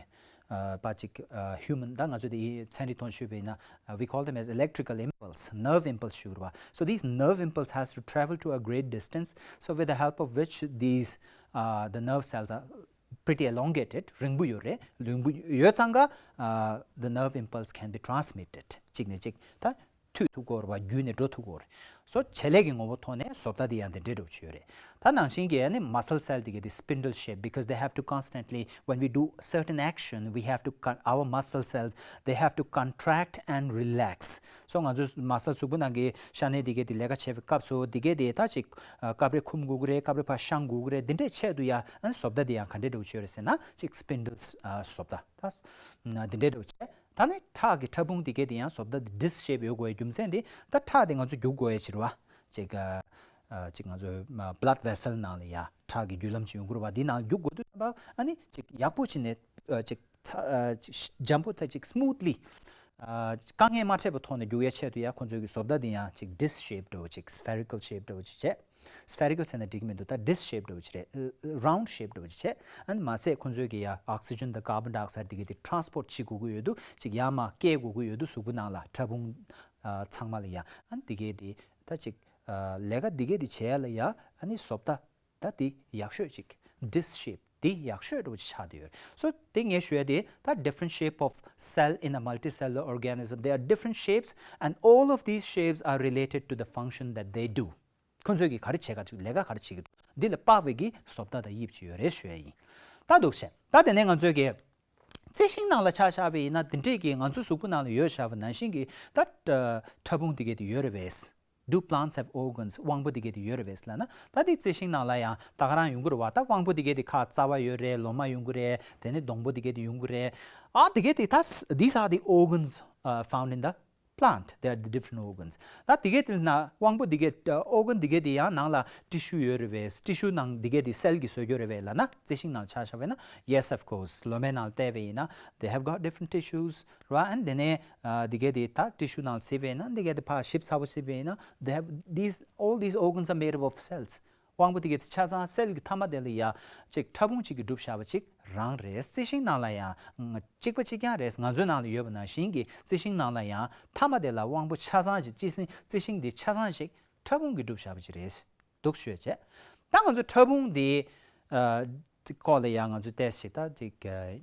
ཨ་པ་ཅིག་ཨ་human ད་ང་ཚོ་དེ་ཚན་རིག་ཐོག་ཞུས་པ་ཡིན་ན། ཨ་we call them as electrical impulse, nerve impulse ཞུ་གི་རེད་པ། So these nerve impulse has to travel to a great distance, so with the help of which these uh, the nerve cells are pretty elongated, རིང་པོ་ཡོད་རེད། རིང་པོ་ཡོད་ཙང་ཀ uh, the nerve impulse can be transmitted གཅིག་ནས་གཅིག་ད་མཐུད་ཐུབ་ཀྱི་ཡོད་རེད་པ། བརྒྱུད་ནས་འགྲོ་ཐུབ་ཀྱི་ཡོད་རེད། So བྱེད་ལས་ཀྱི་ངོ་བོ་ཐོག་ནས་བཟོ་ལྟ་དེ་ཡང་དེ་འདྲའི་འདྲ་བོ་ཅིག་ཡོད་རེད། ད་ནང་བཞིན་གྱི་ཨ་ནི་muscle cell དེ་གས་དེ་spindle shape, because they have to constantly, when we do certain action, we have to con- our muscle cells, they have to contract and relax. So ང་ཚོ་མ་སལ་གཟུགས་པོ་ནང་གི་ཤ་གནད་དེ་གས་དེ་ལས་ཀ་བྱེད་པའི་སྐབས་སུ་དེ་གས་དེ་ད་ཅིག་ཨ་སྐབས་རེ་འཁུམ་དགོས་ཀྱི་རེད། སྐབས་རེ་ཕར་བཤང་དགོས་ཀྱི་རེད། དེ་འདྲའི་ཆེད་དུ་ཡང་ཨ་ནི་བཟོ་ལྟ་དེ་ཡང་ག་འདྲའི་འདྲ་བོ་ཅིག་ཡོད་རེད་ཟེར་ན་ཅིག་spindles ཨ་བཟོ་ལྟ་ད་དེ་འདྲའི་འདྲ་བོ་བྱས། ད་ནི་ཁྲག་གི་ཕྲ་ཕུང་དེ་གས་དེ་ཡང་བཟོ་ལྟ་དེ་disc shape ཡོད་དགོས་པའི་རྒྱུ་མཚན་དེ་ད་ཁྲག་དེ་ང་ཚོ་རྒྱུག་དགོས་ཡ་ཅིག་རེད་པ། ཅིག་ཨ་ཅིག་ང་ཚོ་blood vessel ནང་ལ་ཡ་ཁྲག་གི་རྒྱུ་ལམ་ཅིག་ཡོང་གི་རེད་པ། དེ་ནང་རྒྱུག་དགོས་དུས་ཙམ་པ་ཨ་ནི་ཅིག་ཡག་པོ་བྱས་ནས་ཨ་ཅིག་ཚ་ཨ་ཅིག་འཇམ་པོ་ད་ཅིག་smoothly ཨ་དཀའ་ངལ་མ་འཕྲད་པའི་ཐོག་ནས་རྒྱུག་ཡ་ཆེད་དུ་ཡ་ཁོང་ཚོའི་གི་བཟོ་ལྟ་དེ་ཡང་ཅིག་disc shape འདྲ་བོ་ཅིག spherical shape འདྲ་བོ་ཅིག་བྱས། spherical ཟེར་ན་འགྲིག་གི་མི་འདུག་ད་disc shape འདྲ་བོ་ཅིག་རེད། round shape འདྲ་བོ་ཅིག་བྱས། ཨ་ནི་མ་ཟད་ཁོང་ཚོའི་གི་ཡ་oxygen དང་carbon dioxide དེ་གས་དེ་transport བྱེད་དགོས་ཀྱི་ཡོད་དུས་ཅིག་ཡར་མར་བསྐྱལ་དགོས་ཀྱི་ཡོད་དུས་གཟུགས་པོ་ནང་ལ་ཕྲ་ཕུང་ཨ་ཚང་མ་ལ་ཡ་ཨ་ནི་དེ་གས་དེ་ད་ཅིག་ཨ་ལས་ཀ་དེ་གས་དེ་བྱས་ལ་ཡ་ཨ་ནི་བཟོ་ལྟ་ད་དེ་ཡག་ཤོས་ཅིག disc shape དེ་ཡག་ཤོས་འདྲ་བོ་ཅིག་ཆགས་བསྡད་ཡོད། So དེ་ངས་ཞུ་ཡ་དེ་ད་different shape of cell in a multicellular organism, there are different shapes and all of these shapes are related to the function that they do. ཁོ་ཚོས་ཀྱི་ག་རེ་བྱེད་ག་ཅིག་ལས་ཀ་ག་རེ་བྱེད་ཀྱི་འདུག་འདི་ལ་དཔག་པའི་གི་བཟོ་ལྟ་དང་དབྱིབས་ཅིག་ཡོད་རེད་ཞུ་ཡ་ཡིན། ད་འདུག་བྱས། ད་དེ་ནས་ང་ཚོས་ཀྱི་རྩི་ཤིང་ནང་ལ་ཆ་བཞག་པ་ཡིན་ན་དེ་འདྲས་ཀྱི་ང་ཚོའི་གཟུགས་པོ་ནང་ལ་ཡོད་བཞག་པ་ནང་བཞིན་གྱི་ད་ཕྲ་ཕུང་དེ་གས་དེ་ཡོད་རེད་པས། Do plants have organs? དབང་པོ་དེ་གས་དེ་ཡོད་རེད་པས་ལབ་ན། ད་དེ་རྩི་ཤིང་ནང་ལ་ཡང་ད་ག་རང་ཡོང་གི་རེད་པ། ད་དབང་པོ་དེ་གས་དེ་ཁ་རྩ་བ་ཡོད་རེད། ལོ་མ་ཡོང་གི་རེད། དེ་ནས་སྡོང་པོ་དེ་གས་དེ་ཡོང་གི་རེད། ཨ་དེ་གས་དེ་ད་these are the organs uh, found in the plant. They are the different organs. ད་དེ་གས་དེ་ན་དབང་པོ་དེ་གས་organ དེ་གས་དེ་ཡང་ནང་ལ་ཊི་ཤུ་ཡོད་རེད་པས། ཊི་ཤུ་ནང་དེ་གས་དེ་སེལ་གྱིས་བཟོ་གི་ཡོད་རེད་པས་ལབ་ན། རྩི་ཤིང་ནང་ཆ་བཞག་པ་ཡིན་ན། Yes, of course. ལོ་མའི་ནང་བལྟས་པ་ཡིན་ན། They have got different tissues, right? And དེ་ནས་ཨ་དེ་གས་དེ་ད་ཊི་ཤུ་ནང་གཟིགས་པ་ཡིན་ན། དེ་གས་དེ་ཕར་ཞིབ་ཚགས་པོ་གཟིགས་པ་ཡིན་ན། They have these, all these organs are made up of cells. དབང་པོ་དེ་གས་དེ་ཆ་ཚང་སེལ་གྱི་མཐའ་མ་དེ་ལ་ཡ་ཅིག་ཕྲ་ཕུང་གཅིག་གིས་གྲུབ་བཞག་པ་ཅིག་རང་རེད། རྩི་ཤིང་ནང་ལ་ཡང་གཅིག་པ་གཅིག་རྐྱང་རེད། ང་ཚོའི་ནང་ལ་ཡོད་པ་ནང་བཞིན་གྱི་རྩི་ཤིང་ནང་ལ་ཡང་མཐའ་མ་དེ་ལ་དབང་པོ་ཆ་ཚང་ཅིག་རྩི་ཤིང་རྩི་ཤིང་འདི་ཆ་ཚང་ཞིག་ཕྲ་ཕུང་གིས་གྲུབ་བཞག་པ་ཅིག་རེད་འདུག་ཞུས་བྱས། ད་ང་ཚོ་ཕྲ་ཕུང་འདི་ཨ་སྐོར་ལ་ཡང་ང་ཚོས་ཏོག་ཙམ་ཞིག་ད་ཅིག་ཨ་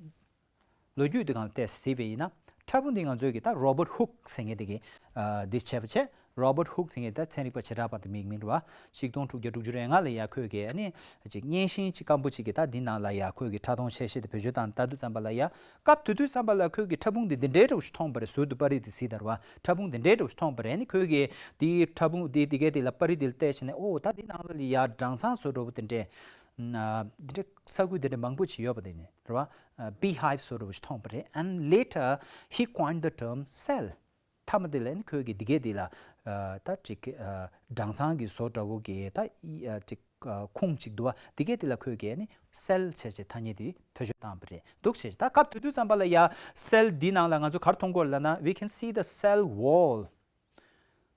ལོ་རྒྱུས་འདི་སྒང་ལ་ཏོག་ཙམ་གཟིགས་པ་ཡིན་ན། ཕྲ་ཕུང་འདི་ང་ཚོས་ཀྱི་ད་Robert Hooke ཟེར་མཁན་དེ་གིས་ཨ་འདི་བྱས་པ་བྱས། Robert Hooke ཟེར་མཁན་ད་ཚན་རིག་པ་བྱེ་བྲག་པ་དེ་མིང་མིན་རེད་པ། ཆིག་སྟོང་དྲུག་བརྒྱ་དྲུག་ཅུ་རེ་ལྔ་ལ་ཡ་ཁོས་ཀྱི་ཨ་ནི་ཅིག་བརྙན་ཤིང་ཅིག་སྐམ་པོ་ཅིག་གི་ད་འདི་ནང་ལ་ཡ་ཁོས་ཀྱི་ཕྲ་མཐོང་ཆེ་ཤོས་དེ་བེད་སྤྱོད་བཏང་ལྟ་དུས་ཙམ་པ་ལ་ཡ། སྐབས་དེ་དུས་ཙམ་པ་ལ་ཁོས་ཀྱི་ཕྲ་ཕུང་འདི་འདི་འདྲའི་འདྲ་བོ་ཞིག་མཐོང་པ་རེད། ཟུར་དུ་པར་རིས་དེ་གཟིགས་དང་རེད་པ། ཕྲ་ཕུང་འདི་འདྲའི་འདྲ་བོ་ཞིག་མཐོང་པ་རེད། ཨ་ནི་ཁོས་ཀྱི་འདིའི་ཕྲ་ཕུང་འདི་འདི་གའི་འདི་ལ་པར་རིས་འདི་ལ་བལྟས་བྱས་ནས། ཨོ་ད་འདི་ནང་ལ་ཡ་སྦྲང་ཚང་བཟོ་འདྲ་བོ་དེ་འདྲས། ཨ་འདི་འདྲའི་ས་ཁུལ་དེ་འདྲ་མང་པོ་ཅིག་ཡོད་པ་དེ་ནི་རེད་པ། ཨ་beehive བཟོ་འདྲ་བོ་ཞིག་མཐོང་པ་རེད། And later he coined the term cell. མཐའ་མ་དེ་ལ་ནི་ཁོས་ཀྱི་འདི་གའི་འདི་ལ་ཨ་ད་ཅིག་ཨ་སྦྲང་ཚང་གི་བཟོ་འདྲ་བོ་གི་ད་ཨི་ཨ་ཅིག་ཨ་ཁུངས་ཅིག་འདུག་པ། འདི་གའི་འདི་ལ་ཁོས་ཀྱི་ནི་cell ཟེར་བྱས་ཐ་སྙད་དེ་བེད་སྤྱོད་བཏང་པ་རེད་འདུག་ཟེར། ད་སྐབས་དེ་དུས་ཙམ་པ་ལ་ཡ་cell འདི་ནང་ལ་ང་ཚོ་ག་རེ་མཐོང་གི་ཡོད་ལབ་ན། We can see the cell wall.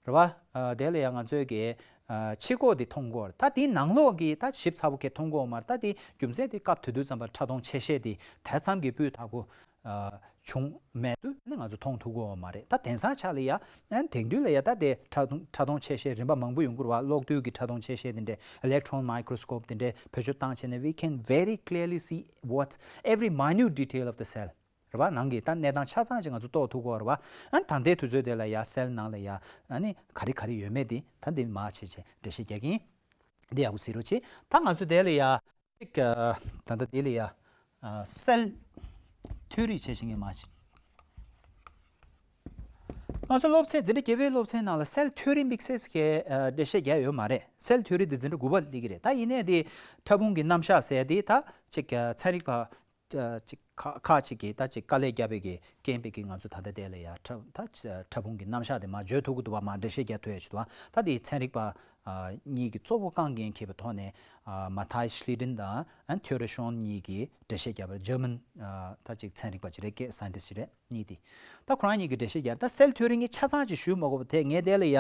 རེད་པ། ཨ་དེ་ལ་ཡང་ང་ཚོས་ཀྱི་ཨ་ཕྱི་ཁོག་དེ་མཐོང་གི་ཡོད་རེད། ད་དེའི་ནང་ལོགས་ཀྱི་ད་ཞིབ་ཚགས་པོ་གས་མཐོང་གི་ཡོད་མ་རེད། ད་དེ་རྒྱུ་མཚན་དེ་སྐབས་དེ་དུས་ཙམ་པར་ཕྲ་མཐོང་ཆེ་ཤོས་དེ་དེ་ཙམ་གྱི་སྤུས་དག་པོ་ཨ་བྱུང་མེད་དུས་ནི་ང་ཚོ་མཐོང་ཐུབ་ཀྱི་ཡོད་མ་རེད། ད་དེང་སང་ཆ་ལ་ཡ་ཨ་དེང་དུས་ལ་ཡ་ད་དེ་ཕྲ་མཐོང་ཕྲ་མཐོང་ཆེ་ཤོས་རིམ་པ་མང་པོ་ཡོང་གི་རེད་པ། གློག་རྡུལ་གྱི་ཕྲ་མཐོང་ཆེ་ཤོས་དེ་འདྲས། Electron microscope དེ་འདྲས་བེད་སྤྱོད་བཏང་བྱས་ནས། We can very clearly see what every minute detail of the cell. རེད་པ། ནང་གི་ད་གནས་སྟངས་ཆ་ཚང་ཅིག་ང་ཚོ་རྟོགས་ཐུབ་ཀྱི་ཡོད་རེད་པ། ཨ་ད་ལྟའི་དུས་ཚོད་དེ་ལ་ཡ་cell ནང་ལ་ཡ་ཨ་ནི་ག་རེ་ག་རེ་ཡོད་མེད་དེ་ད་འདི་མར་ཕྱིན་བྱས་འགྲེལ་བཤད་རྒྱག་གི་ཡིན། འདི་ཡག་པོ་གཟིགས་རོགས་གྱིས། ད་ང་ཚོ་དེ་ལ་ཡ་ཅིག་ཨ་ད་ལྟ་དེ་ལ་ཡ་ཨ་cell theory བྱས་བྱས་ངས་མར་ཕྱིན། ང་ཚོ་སློབ་ཚན་འཛིན་གྲྭ་བརྒྱད་པའི་སློབ་ཚན་ནང་ལ་cell theory དམིགས་བསལ་གྱི་ཨ་འགྲེལ་བཤད་རྒྱག་ཡོད་མ་རེད། cell theory དེ་འཛིན་གྲྭ་དགུ་པ་སླེབས་ཀྱི་རེད། ད་ཡིན་ནའི་དེ་ཕྲ་ཕུང་གི་རྣམ་གཞག་ཟེར་དེ་ད་ཅིག་ཨ་ཚན་རིག་པ་ ཅིག་ཁ་ཁ་ཅིག་གིས་ད་ཅིག་དཀའ་ལས་བརྒྱབ་པའི་གི་རྐྱེན་པས་གི་ང་ཚོ་ད་ལྟ་དེ་ལ་ཡ་ཕྲ་ད་ཕྲ་ཕུང་གི་རྣམ་གཞག་དེ་མར་བརྗོད་ཐུབ་ཀྱི་འདུག་བ། མར་འགྲེལ་བཤད་རྒྱག་ཐུབ་ཡ་ཞིག་འདུག་བ། ད་དེ་ཚན་རིག་པ་གཉིས་ཀྱི་གཙོ་བོ་རྐང་འགན་འཁྱེར་བའི་ཐོག་ནས་མ་ཐའི་ཤི་ལི་ཏིན་དང་ཨན་ཐེའོ་རི་ཤོན་གཉིས་ཀྱིས་འགྲེལ་བཤད་བརྒྱབ་པ་རེད། འཇར་མན་ད་ཅིག་ཚན་རིག་པ་ཅིག་རེད། ཀེ་སའེན་ཊིསཊ་ཅིག་རེད། གཉིས་དེ་ད་ཁོ་རང་གཉིས་ཀྱིས་འགྲེལ་བཤད་བརྒྱབ། ད་སེལ་ཐེའོ་རི་ངས་ཆ་ཚང་ཅིག་ཞུ་མ་དགོས་པ་དེ་ངས་དེ་ལ་ཡ་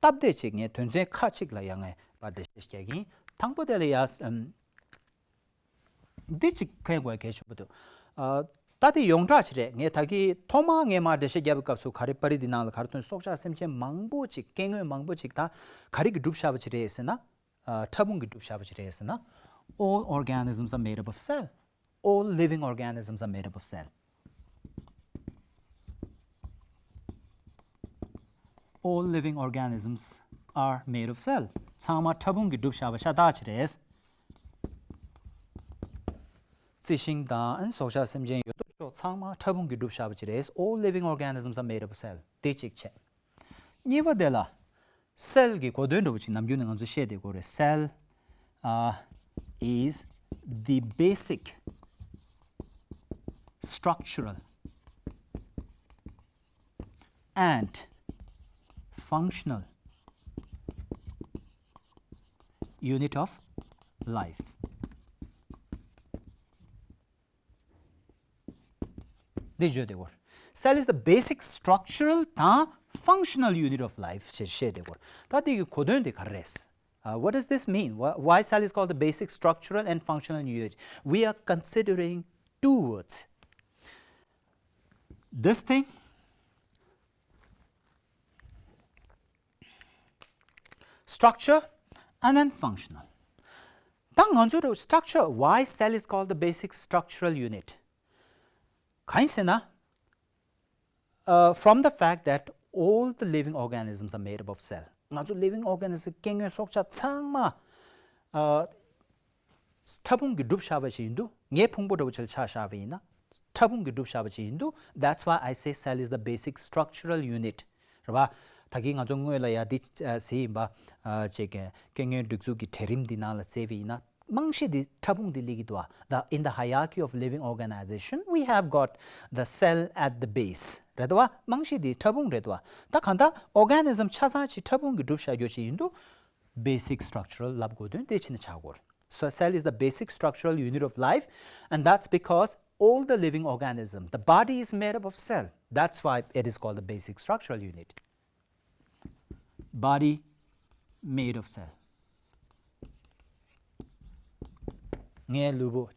སྟབས་བདེ་ཅིག་ངས་དོན་ཚན་ཁ་ཅིག་ལ་ཡ་ངས་ཕར་འགྲེལ་བཤད་རྒྱག་གིན། དང་པོ་དེ་ལ་ཡ་ཨམ། འདི་གཅིག་མཁྱེན་དགོས་གལ་ཆེན་པོ་འདུག་ཨ། ད་དེ་ཡོངས་གྲགས་ཤིག་རེད། ངས་ད་གིན་ཐོག་མར་ངས་མར་འགྲེལ་བཤད་བརྒྱབ་པའི་སྐབས་སུ་ག་རེ་པར་རིས་འདི་ནང་ལ་ག་རེ་ཐོན། སྲོག་ཆགས་སེམས་ཅན་མང་པོ་ཅིག་སྐྱེ་དངོས་མང་པོ་ཅིག་ད་ག་རེ་གིས་གྲུབ་བཞག་པ་ཅིག་རེད་ཟེར་ན། ཨ། ཕྲ་ཕུང་གིས་གྲུབ་བཞག་པ་ཅིག་རེད་ཟེར་ན། All organisms are made up of cell. All living organisms are made up of cell. All living organisms are made of cell. ཚང་མ་ཕྲ་ཕུང་གིས་གྲུབ་བཞག་པ་ཤ་སྟག་ཅིག་རེད། རྩི་ཤིང་དང་སྲོག་ཆགས་སེམས་ཅན་ཡོད་དོ་ཅོག་ཚང་མ་ཕྲ་ཕུང་གིས་གྲུབ་བཞག་པ་ཅིག་རེད། All living organisms are made up of cell. དེ་གཅིག་བྱས། གཉིས་པ་དེ་ལ་སེལ་གྱི་གོ་དོན་འདྲ་པོ་ཅིག་ནམ་རྒྱུན་ནས་ང་ཚོས་བཤད་བསྡད་ཀྱི་ཡོད་རེད། Cell, uh, is the basic structural and functional unit of life. འདི་བརྗོད་བསྡད་ཀྱི་ཡོད། Cell is the basic structural དང་functional unit of life ཞེས་བཤད་བསྡད་ཀྱི་ཡོད། ད་འདི་གི་གོ་དོན་དེ་ག་རེ་རེད། Uh, what does this mean? Why, why cell is called the basic structural and functional unit? We are considering two words. This thing, structure and then functional. ད་ང་ཚོ་རུ་structure, why cell is called the basic structural unit. གང་ཡིན་ཟེར་ན། Uh, from the fact that all the living organisms are made up of cell. ང་ཚོ་living organism སྐྱེ་དངོས་སྲོག་ཆགས་ཚང་མ། Uh, ཕྲ་ཕུང་གིས་གྲུབ་བཞག་པ་ཞིག་ཡིན་དུས། ངས་ཕུང་པོ་འདྲ་པོ་ཅིག་ལ་ཆ་བཞག་པ་ཡིན་ན། ཕྲ་ཕུང་གིས་གྲུབ་བཞག་པ་ཅིག་ཡིན་དུས། That's why I say cell is the basic structural unit. རེད་པ། ད་གིན་ང་ཚོ་སྔོན་ལ་ཡ་འདི་ཨ་ཟེར་ཡིན་པ། ཨ་ཅིག་སྐྱེ་དངོས་སྒྲིག་འཛུགས་ཀྱི་གྲལ་རིམ་འདི་ནང་ལ་བཙལ་བ་ཡིན་ན། རྨང་གཞི་འདི་ཕྲ་ཕུང་འདི་སླེབས་ཀྱི་འདུག་ཨ། The, in the hierarchy of living organization, we have got the cell at the base. རེད་དོ། རྨང་གཞི་འདི་ཕྲ་ཕུང་རེད་དོ། ད་གང་ལྟར་organism ཆ་ཚང་ཅིག་ཕྲ་ཕུང་གིས་གྲུབ་བཞག་རྒྱུ་ཅིག་ཡིན་དུས། Basic structural ལབ་དགོས་དོན་དེ་ཕྱིན་ཆགས་ཀྱི་ཡོད། So cell is the basic structural unit of life, and that's because all the living organism, the body is made up of cell. That's why it is called the basic structural unit. Body made of cell. ངའི་ལུས་པོ།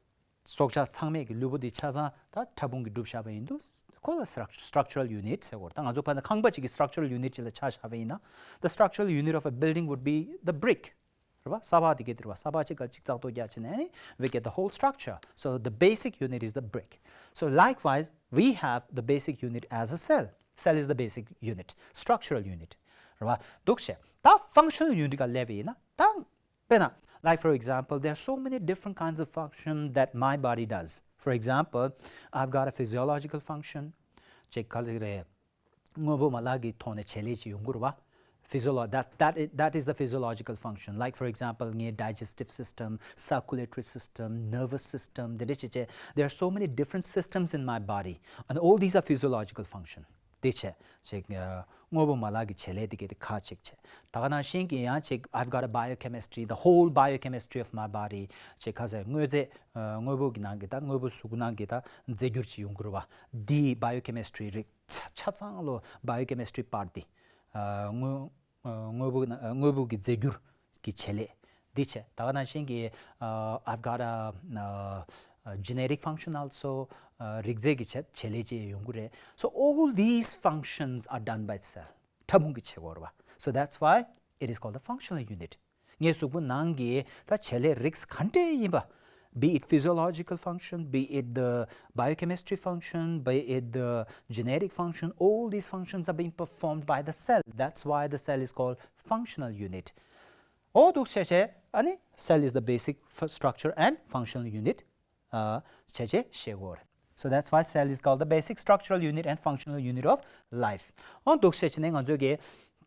སྲོག་ཆགས་ཚང་མས་ཀྱི་ལུས་པོ་འདི་ཆ་ཚང་ད་ཕྲ་ཕུང་གིས་གྲུབ་བཞག་པ་ཡིན་དུས། ཁོ་ལ་struct- structural unit ཟེར་གྱི་ཡོད། ད་ང་ཚོ་ཕ་ན་ཁང་པ་ཅིག་གི་structural unit ཅིག་ལ་ཆ་བཞག་པ་ཡིན་ན། The structural unit of a building would be the brick. རེད་པ། ས་ཕག་དེ་གས་དེ་རེད་པ། ས་ཕག་གཅིག་ག་གཅིག་ཙག་ཏོ་རྒྱག་བྱས་ནས་we get the whole structure. So the basic unit is the brick. So likewise, we have the basic unit as a cell. Cell is the basic unit, structural unit. རེད་པ། འདུག་བྱས། ད་functional unit ག་སླེབས་པ་ཡིན་ན། ད་དཔེར་ན། Like, for example, there are so many different kinds of function that my body does. For example, I've got a physiological function. ཅིག་ག་ཟེར་རེད། དངོས་པོ་མ་ལག་གི་ཐོག་ནས་བྱེད་ལས་ཅིག་ཡོང་གི་རེད་པ། Physiolo- that, that is, that is the physiological function. Like, for example, ངའི་digestive system, circulatory system, nervous system དེ་འདྲ་བྱས་བྱས། There are so many different systems in my body, and all these are physiological function. དེ་བྱས་ཅིག་ཨ་དངོས་པོ་མ་ལག་གི་བྱེད་ལས་དེ་གས་དེ་ཁ་ཅིག་བྱས། ད་ག་ནང་བཞིན་གྱི་ཡང་ཅིག I've got a biochemistry, the whole biochemistry of my body. ཅིག་ག་ཟེར། དངོས་རྫས་ཨ་དངོས་པོ་གི་ནང་གི་ད་དངོས་པོ་གཟུགས་ནང་གི་ད་རྫས་འགྱུར་ཅིག་ཡོང་གི་རེད་པ། འདི་biochemistry རིགས་ཆ་ཆ་ཚང་ལོ། Biochemistry part འདི་ཨ་དངོས་ཨ་དངོས་པོ་གི་ནང་ཨ་དངོས་པོ་གི་རྫས་འགྱུར་གྱི་བྱེད་ལས་འདི་བྱས། ད་ག་ནང་བཞིན་གྱི་ཨ་I've got a, uh, a genetic function also. ཨ་རིགས་རྫས་ཀྱི་བྱེད་བྱེད་ལས་ཅིག་ཡོང་གི་རེད། So all these functions are done by cell. ཕྲ་ཕུང་གིས་བྱེད་ཀྱི་ཡོད་རེད་པ། So that's why it is called the functional unit. ངའི་གཟུགས་པོ་ནང་གི་ད་བྱེད་ལས་རིགས་ག་འདྲ་ཡིན་པ། Be it physiological function, be it the biochemistry function, be it the genetic function, all these functions are being performed by the cell. That's why the cell is called functional unit. འོ་འདུག་བྱས་བྱས། ཨ་ནི་cell is the basic f- structure and functional unit. ཨ་བྱས་བྱས་བཤད་ཀྱི་ཡོད་རེད། So that's why cell is called the basic structural unit and functional unit of life. འོ་འདུག་བྱས་བྱས་ནས་ང་ཚོས་ཀྱི་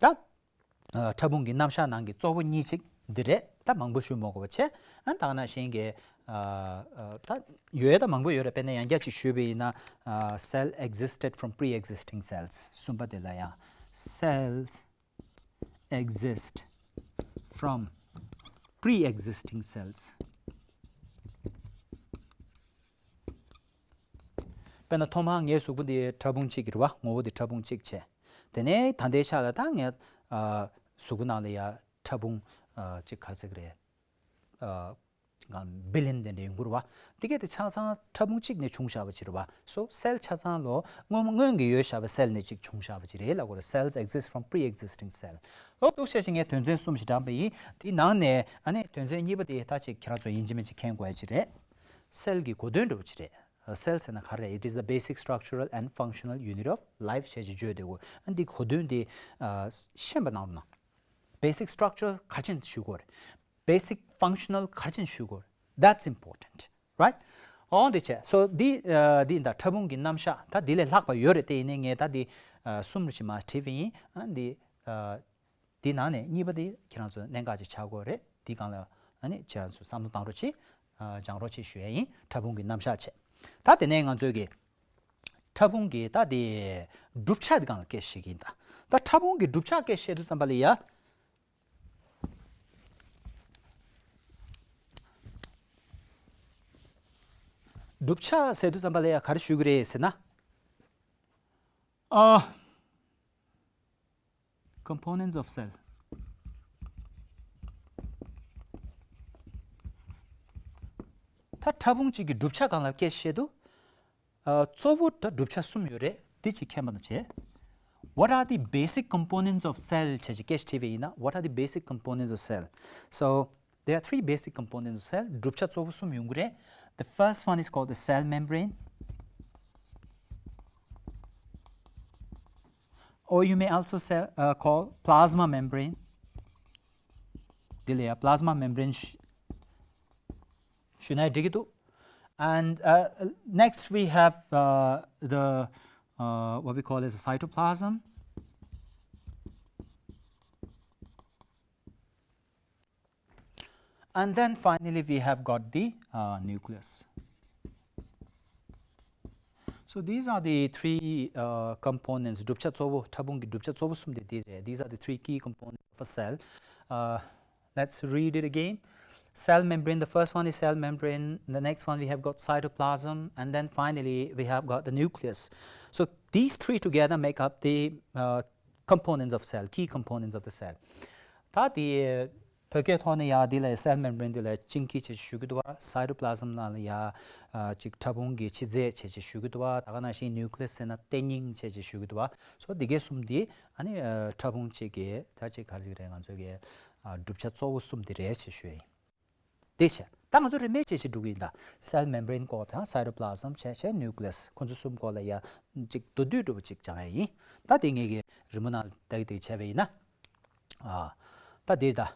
ད་ཨ་ཕྲ་ཕུང་གི་རྣམ་གཞག་ནང་གི་གཙོ་བོ་གཉིས་ཅིག་འདི་རེད། ད་མང་པོ་ཞུ་མ་དགོས་པ་བྱས། ཨ་ད་ག་ནང་བཞིན་གྱི་ ད་ཡོད་ད་མང་པོ་ཡོད་རེད། དཔེར་ན་ཡང་བསྐྱར་ཅིག་ཞུས་པ་ཡིན་ན། Cell existed from pre-existing cells. གསུམ་པ་དེ་ལ་ཡང་། Cells exist from pre-existing cells. དཔེར་ན་ཐོག་མར་ངའི་གཟུགས་པོ་འདི་ཕྲ་ཕུང་གཅིག་རེད་བ། ངོ་བོ་འདི་ཕྲ་ཕུང་གཅིག་བྱས། དེ་ནས་ད་ལྟའི་ཆ་ལ་ད་ངའི་གཟུགས་པོ་ནང་ལ་ཡ་ཕྲ་ཕུང་གཅིག་ག་རེ་ཟེར་གི་རེད། བི་ལི་ཡན་དེ་འདྲ་ཡོང་གི་རེད་བ། དེ་གས་དེ་ཆ་ཚང་ཕྲ་ཕུང་གཅིག་ནས་བྱུང་བཞག་པ་ཅིག་རེད་བ། So cell ཆ་ཚང་ལོ་སྔོན་སྔོན་གྱི་ཡོད་བཞག་པའི་cell ནས་ཅིག་བྱུང་བཞག་པ་ཅིག་རེད་ལབ་དགོས་རེད། Cells exist from pre-existing cell. ཨོ་འདུག་བྱས་ཤིག་ངས་དོན་ཚན་གསུམ་ཞིག་དྲངས་པ་ཡིན། དེའི་ནང་ནས་ཨ་ནི་དོན་ཚན་གཉིས་པ་དེ་ད་ཅིག་ཁྱེད་རང་ཚོ་ཡིན་གཅིག་མིན་གཅིག་མཁྱེན་དགོས་ཡ་ཅིག་རེད། Cell གི་གོ་དོན་འདྲ་བོ་ཅིག་རེད། Cell ཟེར་ན་ག་རེ་རེད། It is the basic structural and functional unit of life. ཞེས་ཅིག་བརྗོད་བསྡད་དགོས། ཨ་འདི་གོ་དོན་དེ་ཤེས་པ་གནང་རོགས་གནང་། Basic structure ག་རེ་བྱས་ནས་ཞུ་དགོས་རེད། Basic functional ག་རེ་བྱས་ནས་ཞུ་དགོས་རེད། That's important, right? ཨོ་འདི་བྱས། So འདི་འདི་ད་ཕྲ་ཕུང་གི་རྣམ་གཞག་ད་འདི་ལས་ལྷག་པ་ཡོད་རེད། དེ་ཡིན་ནའི་ངས་ད་འདི་གསུམ་རེ་ཞིག་མར་བྲིས་པ་ཡིན། ཨ་འདི་འདི་ནང་ནས་གཉིས་པ་དེ་ཁྱེད་རང་ཚོ་གནད་འགག་ཅིག་ཆགས་ཀྱི་ཡོད་རེད། འདི་སྒང་ལ་ཨ་ནི་ཁྱེད་རང་ཚོ་བསམ་བློ་བཏང་རོགས་གྱིས། སྦྱང་རོགས་གྱིས་ཞུ་ཡ་ཡིན། ཕྲ་ཕུང་གི་རྣམ་གཞག་བྱས། ད་དེ་ནས་ང་ཚོའི་གི་ཕྲ་ཕུང་གི་ད་དེ་གྲུབ་ཆ་དེ་སྒང་ལ་སྐད་ཆ་བཤད་ཀྱི་ཡིན་ད། ད་ཕྲ་ཕུང་གི་གྲུབ་ཆ་སྐད་ཆ་བཤད་དུས་ཙམ་པ་ལ་ཡ། གྲུབ་ཆ་ཟེར་དུས་ཙམ་པ་ལ་ཡ་ག་རེ་ཞུ་གི་རེད་ཟེར་ན། ཨ། Components of cell. ད་ཕྲ་ཕུང་གཅིག་གི་གྲུབ་ཆ་སྒང་ལ་སྐད་ཆ་བཤད་དུས། ཨ། གཙོ་བོ་ད་གྲུབ་ཆ་གསུམ་ཡོད་རེད། འདི་གཅིག་མཁྱེན་པ་དང་བྱས། What are the basic components of cell? བྱས་ཅིག་སྐད་ཆ་དྲིས་པ་ཡིན་ན། What are the basic components of cell? So there are three basic components of cell. གྲུབ་ཆ་གཙོ་བོ་གསུམ་ཡོང་གི་རེད། The first one is called the cell membrane, or you may also say, uh, call plasma membrane. འདི་ལ་ཡ་plasma membrane ཞུ་ན་འགྲིག་གི་འདུག And uh, next we have uh, the uh, what we call as a cytoplasm. And then finally we have got the uh, nucleus. So these are the three uh, components. གྲུབ་ཆ་གཙོ་བོ། ཕྲ་ཕུང་གི་གྲུབ་ཆ་གཙོ་བོ་གསུམ་དེ་འདི་རེད། These are the three key components of a cell. Uh, let's read it again. Cell membrane, the first one is cell membrane, the next one we have got cytoplasm, and then finally we have got the nucleus. So these three together make up the uh, components of cell, key components of the cell. ད་དེ་བོད་སྐད་ཐོག་ནས་ཡ་འདི་ལ་cell membrane འདི་ལ་གཅིན་སྐྱི་བྱས་ཞུ་གི་འདུག་བ། Cytoplasm ནང་ལ་ཡ་ཅིག་ཕྲ་ཕུང་གི་ཆུ་ཚད་བྱས་ཅིག་ཞུ་གི་འདུག་བ། ད་ག་ནང་བཞིན་nucleus ཟེར་ན་ལྟེ་སྙིང་བྱས་ཅིག་ཞུ་གི་འདུག་བ། So འདི་གས་གསུམ་འདི་ཨ་ནི་ཕྲ་ཕུང་གཅིག་གི་ད་ཅིག་ག་རེ་ཟེར་གི་རེད། ང་ཚོ་གི་གྲུབ་ཆ་གཙོ་བོ་གསུམ་འདི་རེད་ཅེས་ཞུ་ཡ་ཡིན། དེ་བྱས། ད་ང་ཚོ་རིན་མེད་བྱས་ཅིག་འགྲོ་གི་ཡིན་ད། Cell membrane སྐོར་དང་cytoplasm བྱས་བྱས་nucleus ཁོ་ཚོ་གསུམ་སྐོར་ལ་ཡ་ཅིག་མདོར་བསྡུས་འདྲ་བོ་ཅིག་སྦྱང་ཡ་ཡིན། ད་དེ་ངེད་ཀྱི་རི་མོ་ནང་ལ་ཏག་ཏག་བྱས་པ་ཡིན་ན། ཨ། ད་དེ་ད་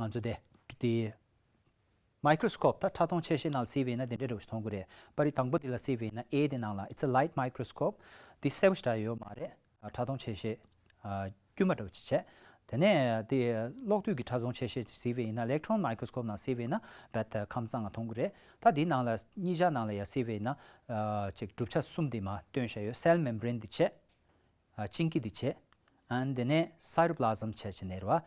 ང་ཚོ་དེ་དེ་microscope ད་ཕྲ་མཐོང་ཆེ་ཤེལ་ནང་ལ་གཟིགས་པ་ཡིན་ན་དེ་འདྲ་འདྲ་བོ་ཞིག་མཐོང་གི་རེད། པར་རིས་དང་པོ་དེ་ལ་གཟིགས་པ་ཡིན་ན་A དེ་ནང་ལ། It's a light microscope. དེ་གསལ་པོ་ཞེ་དྲག་ཡོད་མ་རེད། ཕྲ་མཐོང་ཆེ་ཤེལ་དཀྱུས་མ་འདྲ་བོ་ཅིག་བྱས། དེ་ནས་དེ་གློག་དུས་ཀྱི་ཕྲ་མཐོང་ཆེ་ཤེལ་ཅིག་གཟིགས་པ་ཡིན་ན། electron microscope ནང་གཟིགས་པ་ཡིན་ན་རྦད་དེ་ཁམས་གཙང་ང་མཐོང་གི་རེད། ད་དེའི་ནང་ལ་གཉིས་ཆ་ནང་ལ་ཡ་གཟིགས་པ་ཡིན་ན། ཅིག་གྲུབ་ཆ་གསུམ་དེ་མར་སྟོན་བཞག་ཡོད། cell membrane དེ་བྱས། གཅིན་སྐྱི་དེ་བྱས། ཨན་དེ་ནས་cytoplasm བྱས་བྱས་ནས་རེད་བ།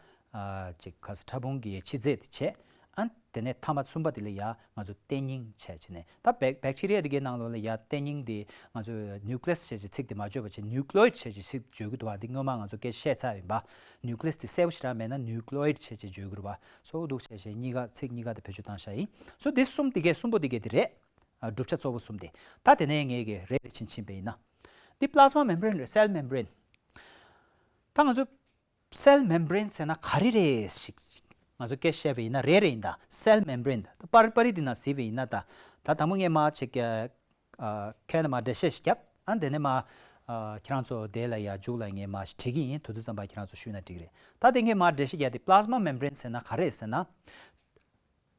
ཅིག་ག་ས་ཕྲ་ཕུང་གི་ཆུ་ཚད་དེ་བྱས། ཨན་དེ་ནས་མཐའ་མ་གསུམ་པ་དེ་ལ་ཡ་ང་ཚོ་ལྟེ་སྙིང་བྱས་བྱས་ནས། ད་bacteria དེ་གའི་ནང་ལོགས་ལ་ཡ་ལྟེ་སྙིང་དེ་ང་ཚོ་nucleus བྱས་བྱས་ཚིག་དེ་མ་བརྗོད་པ་བྱས་nucleoid བྱས་བྱས་ཚིག་བརྗོད་ཀྱི་འདུག་བ། འདི་སྔོན་མ་ང་ཚོ་སྐད་ཆ་བཤད་ཚར་ཡིན་པ། nucleus དེ་གསལ་པོ་ཞེ་དྲག་མེད་ན་nucleoid བྱས་བྱས་བརྗོད་ཀྱི་རེད་བ། So འདུག་བྱས་བྱས་གཉིས་ཀ་ཚིག་གཉིས་ཀ་དེ་བེད་སྤྱོད་བཏང་བཞག་ཡིན། So འདི་གསུམ་དེ་གའི་གསུམ་པོ་དེ་གའི་དེ་རེད། གྲུབ་ཆ་གཙོ་བོ་གསུམ་དེ། ད་དེ་ནས་ངས་གི་རེ་རེ་བཞིན་ཕྱིན་པ་ཡིན་ན། འདི་plasma membrane རེད། cell membrane། ད་ང་ཚོ་cell membrane ཟེར་ན་ག་རེ་རེད་ཞིག་ང་ཚོ་སྐད་བཤད་པ་ཡིན་ན་རེ་རེ་ཡིན་ད། cell membrane ད་པར་པར་རིས་འདི་ན་གཟིགས་པ་ཡིན་ན་ད། ད་དང་པོ་ངས་མར་ཅིག་ཁྱེད་ལ་མར་འགྲེལ་བཤད་ཞིག་བརྒྱབ། ཨ་དེ་ནས་མར་ཁྱེད་རང་ཚོ་དེ་ལ་ཡ་མཇུག་ལ་ངས་མར་ཞིག་བྲིས་ཀྱི་ཡིན། དེ་དུས་ཙམ་པ་ཁྱེད་རང་ཚོ་ཞུས་ན་འགྲིག་གི་རེད། ད་དེ་ངས་མར་འགྲེལ་བཤད་བརྒྱབ་སྟེ་plasma membrane ཟེར་ན་ག་རེ་རེད་ཟེར་ན།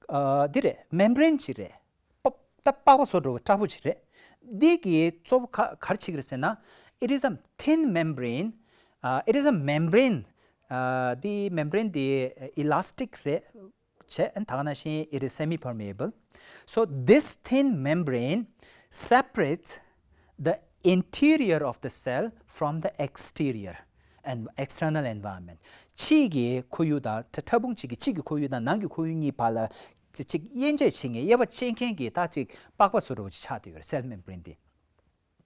ཨ་འདི་རེད། membrane ཅིག་རེད། པ་ད་པགས་པ་བཟོ་འདྲ་བོ་ཁྲ་བོ་ཅིག་རེད། འདི་གི་གཙོ་བོ་ག་ག་རེ་བྱེད་ཀྱི་རེད་ཟེར་ན། It is a thin membrane. Uh, it is a membrane. Uh, འདི་membrane འདི་elastic རེད། བྱས། ཨ་ནི་ད་ག་ནང་བཞིན་it is semi permeable. So this thin membrane separates the interior of the cell from the exterior and external environment. ཕྱིའི་གི་ཁོར་ཡུག་དང་ཕྲ་ཕྲ་ཕུང་གཅིག་གི་ཕྱི་གི་ཁོར་ཡུག་དང་ནང་གི་ཁོར་ཡུག་གཉིས་བར་ལ་ཅིག་དབྱེ་འབྱེད་བྱེད་མཁན། དབྱེ་བ་ཕྱེ་མཁན་གྱི་ད་ཅིག་པགས་པ་བཟོ་འདྲ་བོ་ཅིག་ཆགས་བསྡད་ཡོད་རེད། cell membrane དེ།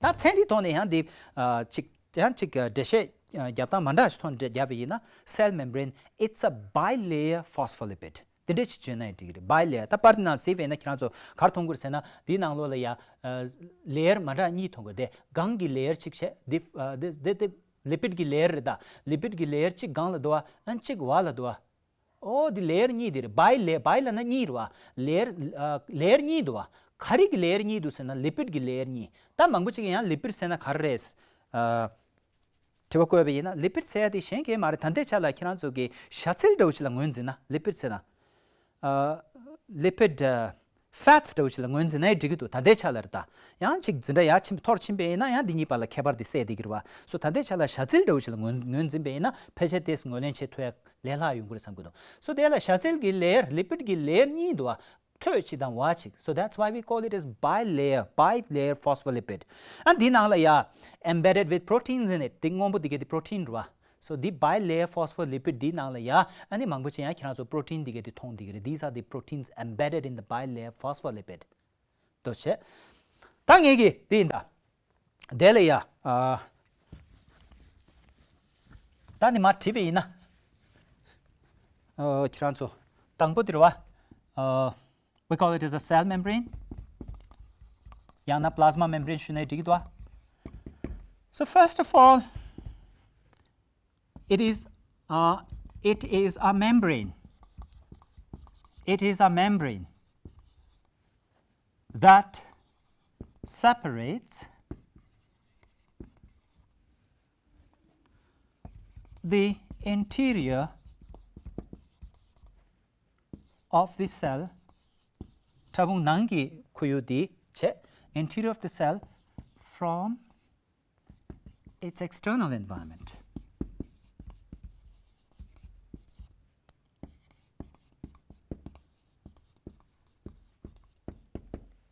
ད་ཚན་རིག་ཐོག་ནས་ཡང་འདི་ཨ་ཅིག་ཡང་ཅིག་འགྲེལ་བཤད་རྒྱབ་སྟངས་མ་འདྲ་ཞིག་ཐོག་ནས་རྒྱབ་པ་ཡིན་ན། cell membrane, it's a bilayer phospholipid. དེ་འདྲ་ཅིག་བརྗོད་ན་ཡང་འགྲིག་གི་རེད། bilayer། ད་པར་དེ་ནང་གཟིགས་པ་ཡིན་ན་ཁྱེད་རང་ཚོ་ག་རེ་མཐོང་གི་རེད་ཟེར་ན། འདིའི་ནང་ལོགས་ལ་ཡ་ཨ་layer མ་འདྲ་གཉིས་མཐོང་གི་རེད། དེ་སྒང་གི་layer གཅིག་བྱས། འདི་ཨ་འདི་འདི་འདི་lipid གི་layer རེད། ད་lipid གི་layer གཅིག་སྒང་ལ་འདུག་བ། ཨ་གཅིག་འོག་ལ་འདུག་བ། ཨོ་འདི་layer གཉིས་འདི་རེད། bi layer། bi ལབ་ན་གཉིས་རེད་བ། layer ཨ་layer གཉིས་འདུག་བ། ག་རེ་གི་layer གཉིས་འདུག་ཟེར་ན་lipid གི་layer གཉིས། ད་མང་པོ་ཅིག་གིས་ཡང་lipid ཟེར་ན་ག་རེ་རེད། ཨ་དྲི་བ་བཀོད་པ་ཡིན་ན། lipid ཟེར་ཡ་དེ་གཞན་གང་ཡང་མ་རེད། ད་ལྟའི་ཆ་ལ་ཁྱེད་རང་ཚོ་གི་ཞ་ཚིལ་འདྲ་བོ་ཅིག་ལ་ངོས་འཛིན་ན། lipid ཟེར་ན་ཨ་lipid ཨ་fats འདྲ་བོ་ཅིག་ལ་ངོས་འཛིན་ན་ཡང་འགྲིག་གི་འདུག། ད་ལྟའི་ཆ་ལ་རེད། ད་ཡང་ཅིག་འཛིན་གྲྭ་ཡར་ཕྱིན་པ་མཐོ་རུ་ཕྱིན་པ་ཡིན་ན་ཡང་འདི་གཉིས་བར་ལ་ཁྱད་པར་དེ་སེལ་བསྡད་ཀྱི་རེད་བ། སོ་ད་ལྟའི་ཆ་ལ་ཞ་ཚིལ་འདྲ་བོ་ཅིག་ལ་ངོས་ངོས་འཛིན་པ་ཡིན་ན་ཕལ་ཆེར་དེ་ངོས་ལེན་བྱེད་ཐུབ་ཡ་ལས་སླ་ཡོང་གི་རེད་བསམ་གྱི་འདུག། སོ་དེ་ལ་ཞ་ཚིལ་གྱི་layer, lipid གྱི་layer གཉིས་འདུག་བ། ཐོད་གཅིག་དང་འོག་གཅིག། So that's why we call it as bilayer, bilayer phospholipid. ཨ་འདི་ནང་ལ་ཡ་embedded with proteins in it. དེ་སྔོན་པོ་དེ་ག་དེ་protein རེད་བ། So the bilayer phospholipid འདི་ནང་ལ་ཡ་ཨ་ནི་མང་པོ་ཅིག་ཡང་ཁྱེད་རང་ཚོ་protein དེ་ག་དེ་མཐོང་བསྡད་ཀྱི་རེད། These are the proteins embedded in the bilayer phospholipid. འདུག་བྱས། ད་ངེད་ཀྱིས་འདི་ཡིན་ད། དེ་ལ་ཡ། ཨ། ད་ནི་མར་བྲིས་པ་ཡིན་ན། ཨ། ཁྱེད་རང་ཚོ། དང་པོ་དེ་རེད་བ། ཨ། We call it as a cell membrane. ཡང་ན་plasma membrane ཞུས་ན་འགྲིག་གི་འདུག་བ། So first of all, it is, uh, it is a membrane. It is a membrane that separates the interior of the cell. ཕྲ་ཕུང་ནང་གི་ཁོར་ཡུག་འདི་བྱས། Interior of the cell from its external environment.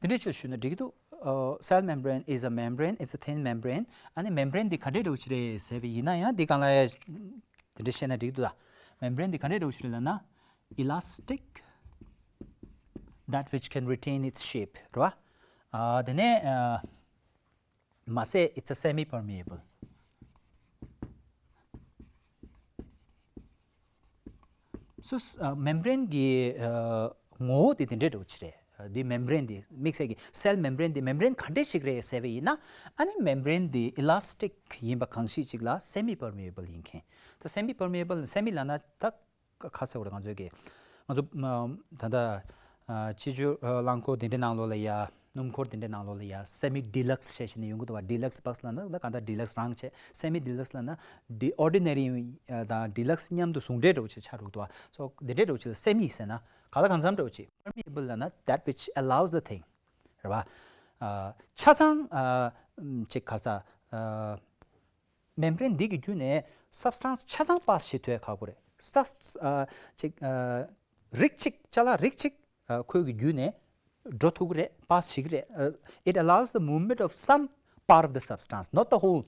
འདི་འདྲ་ཞིག་ཞུས་ན་འགྲིག་གི་འདུག། ཨ། cell membrane is a membrane, it's a thin membrane. ཨ་ནི་membrane འདི་ག་འདྲ་འདྲ་བོ་ཅིག་རེད་ཟེར་བ་ཡིན་ན་ཡང་འདི་སྒང་ལ་འདི་འདྲ་བཤད་ན་འགྲིག་གི་འདུག་ད། membrane འདི་ག་འདྲ་འདྲ་བོ་ཅིག་རེད་ལབ་ན། elastic, that which can retain its shape རེད་བ། ཨ། དེ་ནས་ཨ། མ་ཟད་it's a semi permeable. So, ཨ། membrane གི་ཨ། ངོ་བོ་དེ་དེ་འདྲ་འདྲ་བོ་ཅིག་རེད། འདི་membrane འདི་དམིགས་བསལ་གྱི་cell membrane འདི་membrane ག་འདྲ་ཞིག་རེད་ཟེར་བ་ཡིན་ན། ཨ་ནི་membrane འདི་elastic ཡིན་པ་གང་ཞིག་ཅིག་ལ་semi permeable ཡིན་མཁན། ད་semi permeable, semi ལབ་ན་ད་ཁ་གསལ་བོ་རེད། ང་ཚོའི་གི་ང་ཚོ་ཨ། ད་ལྟ་ཨ། ཕྱི་ཕྱོགས་ཨ། རླངས་འཁོར་དེ་འདྲའི་ནང་ལོགས་ལ་ཡ། སྣུམ་འཁོར་དེ་འདྲའི་ནང་ལོགས་ལ་ཡ་semi deluxe བྱས་བྱས་ནས་ཡོང་གི་འདུག་བ། deluxe box ལབ་ན་ད་གང་ལྟར་deluxe རང་བྱས། semi deluxe ལབ་ན་འདི་ordinary དང་deluxe མཉམ་དུ་ཟུང་འབྲེལ་འདྲ་བོ་ཅིག་ཆགས་འགྲོ་གི་འདུག་བ། so འདི་འདྲའི་འདྲ་བོ་ཅིག་ལ་semi ཟེར་ན་གང་ལ་གང་འཚམ་འདྲ་བོ་ཅིག། permeable ལབ་ན་that which allows the thing རེད་བ། ཨ། ཆ་ཚང་ཨ། ཅིག་ག་རེ་ཟ། ཨ། membrane འདི་གི་བརྒྱུད་ནས་substance ཆ་ཚང་pass བྱེད་ཐུབ་ཡ་ཁག་པོ་རེད། sub- ཨ། ཅིག་ཨ། རིགས་གཅིག་ཅ་ལག་རིགས་གཅིག་ཨ། ཁོའི་གི་བརྒྱུད་ནས་འགྲོ་ཐུབ་ཀྱི་རེད། pass བྱེད་ཀྱི་རེད། ཨ། It allows the movement of some part of the substance, not the whole.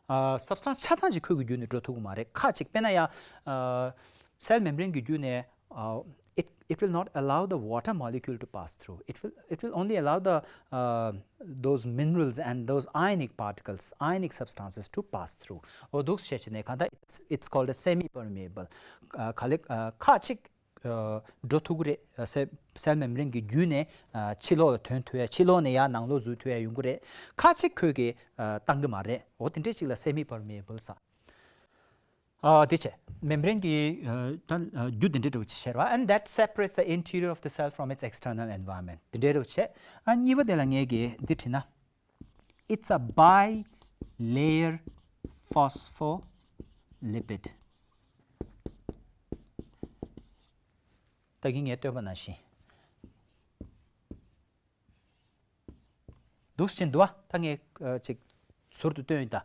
ཨ། substance ཆ་ཚང་ཅིག་ཁོའི་གི་བརྒྱུད་ནས་འགྲོ་ཐུབ་ཀྱི་མ་རེད། ཁག་ཅིག། དཔེར་ན་ཡ། ཨ། cell membrane གི་བརྒྱུད་ནས། ཨ། it, it will not allow the water molecule to pass through. It will, it will only allow the, uh, those minerals and those ionic particles, ionic substances to pass through. འོ་འདུག་བྱས་བྱས་ནས་གང་ལྟར་it's, it's called a semi permeable. ཨ། ག་ལེ། ཨ། ཁག་ཅིག་ཨ། འགྲོ་ཐུབ་ཀྱི་རེད། ཨ། cell, cell membrane གི་བརྒྱུད་ནས། ཨ། ཕྱི་ལོགས་ལ་ཐོན་ཐུབ་ཡ། ཕྱི་ལོགས་ནས་ཡར་ནང་ལོགས་འཛུལ་ཐུབ་ཡ་ཡོང་གི་རེད། ཁག་ཅིག་ཁོས་གི། ཨ། བཏང་གི་མ་རེད། འོ་དེ་འདྲས་ཅིག་ལ་semi permeable ཟེར། ཨ། དེ་བྱས། membrane གི། ཨ། ད། ཨ། རྒྱུ་དེ་འདྲ་འདྲ་བོ་ཅིག་བྱས་རེད་བ། And that separates the interior of the cell from its external environment. དེ་འདྲ་འདྲ་བོ་བྱས། ཨ། གཉིས་པ་དེ་ལ་ངས་གི་འདི་བྲིས་ན། It's a bilayer phospholipid. ད་གིན་ངས་བཏོན་པ་ནང་བཞིན། འདུག་སེ་བྱས་འདུག་བ། ད་ངས་ཨ། ཅིག་ཟུར་དུ་བཏོན་ཡིན་ད།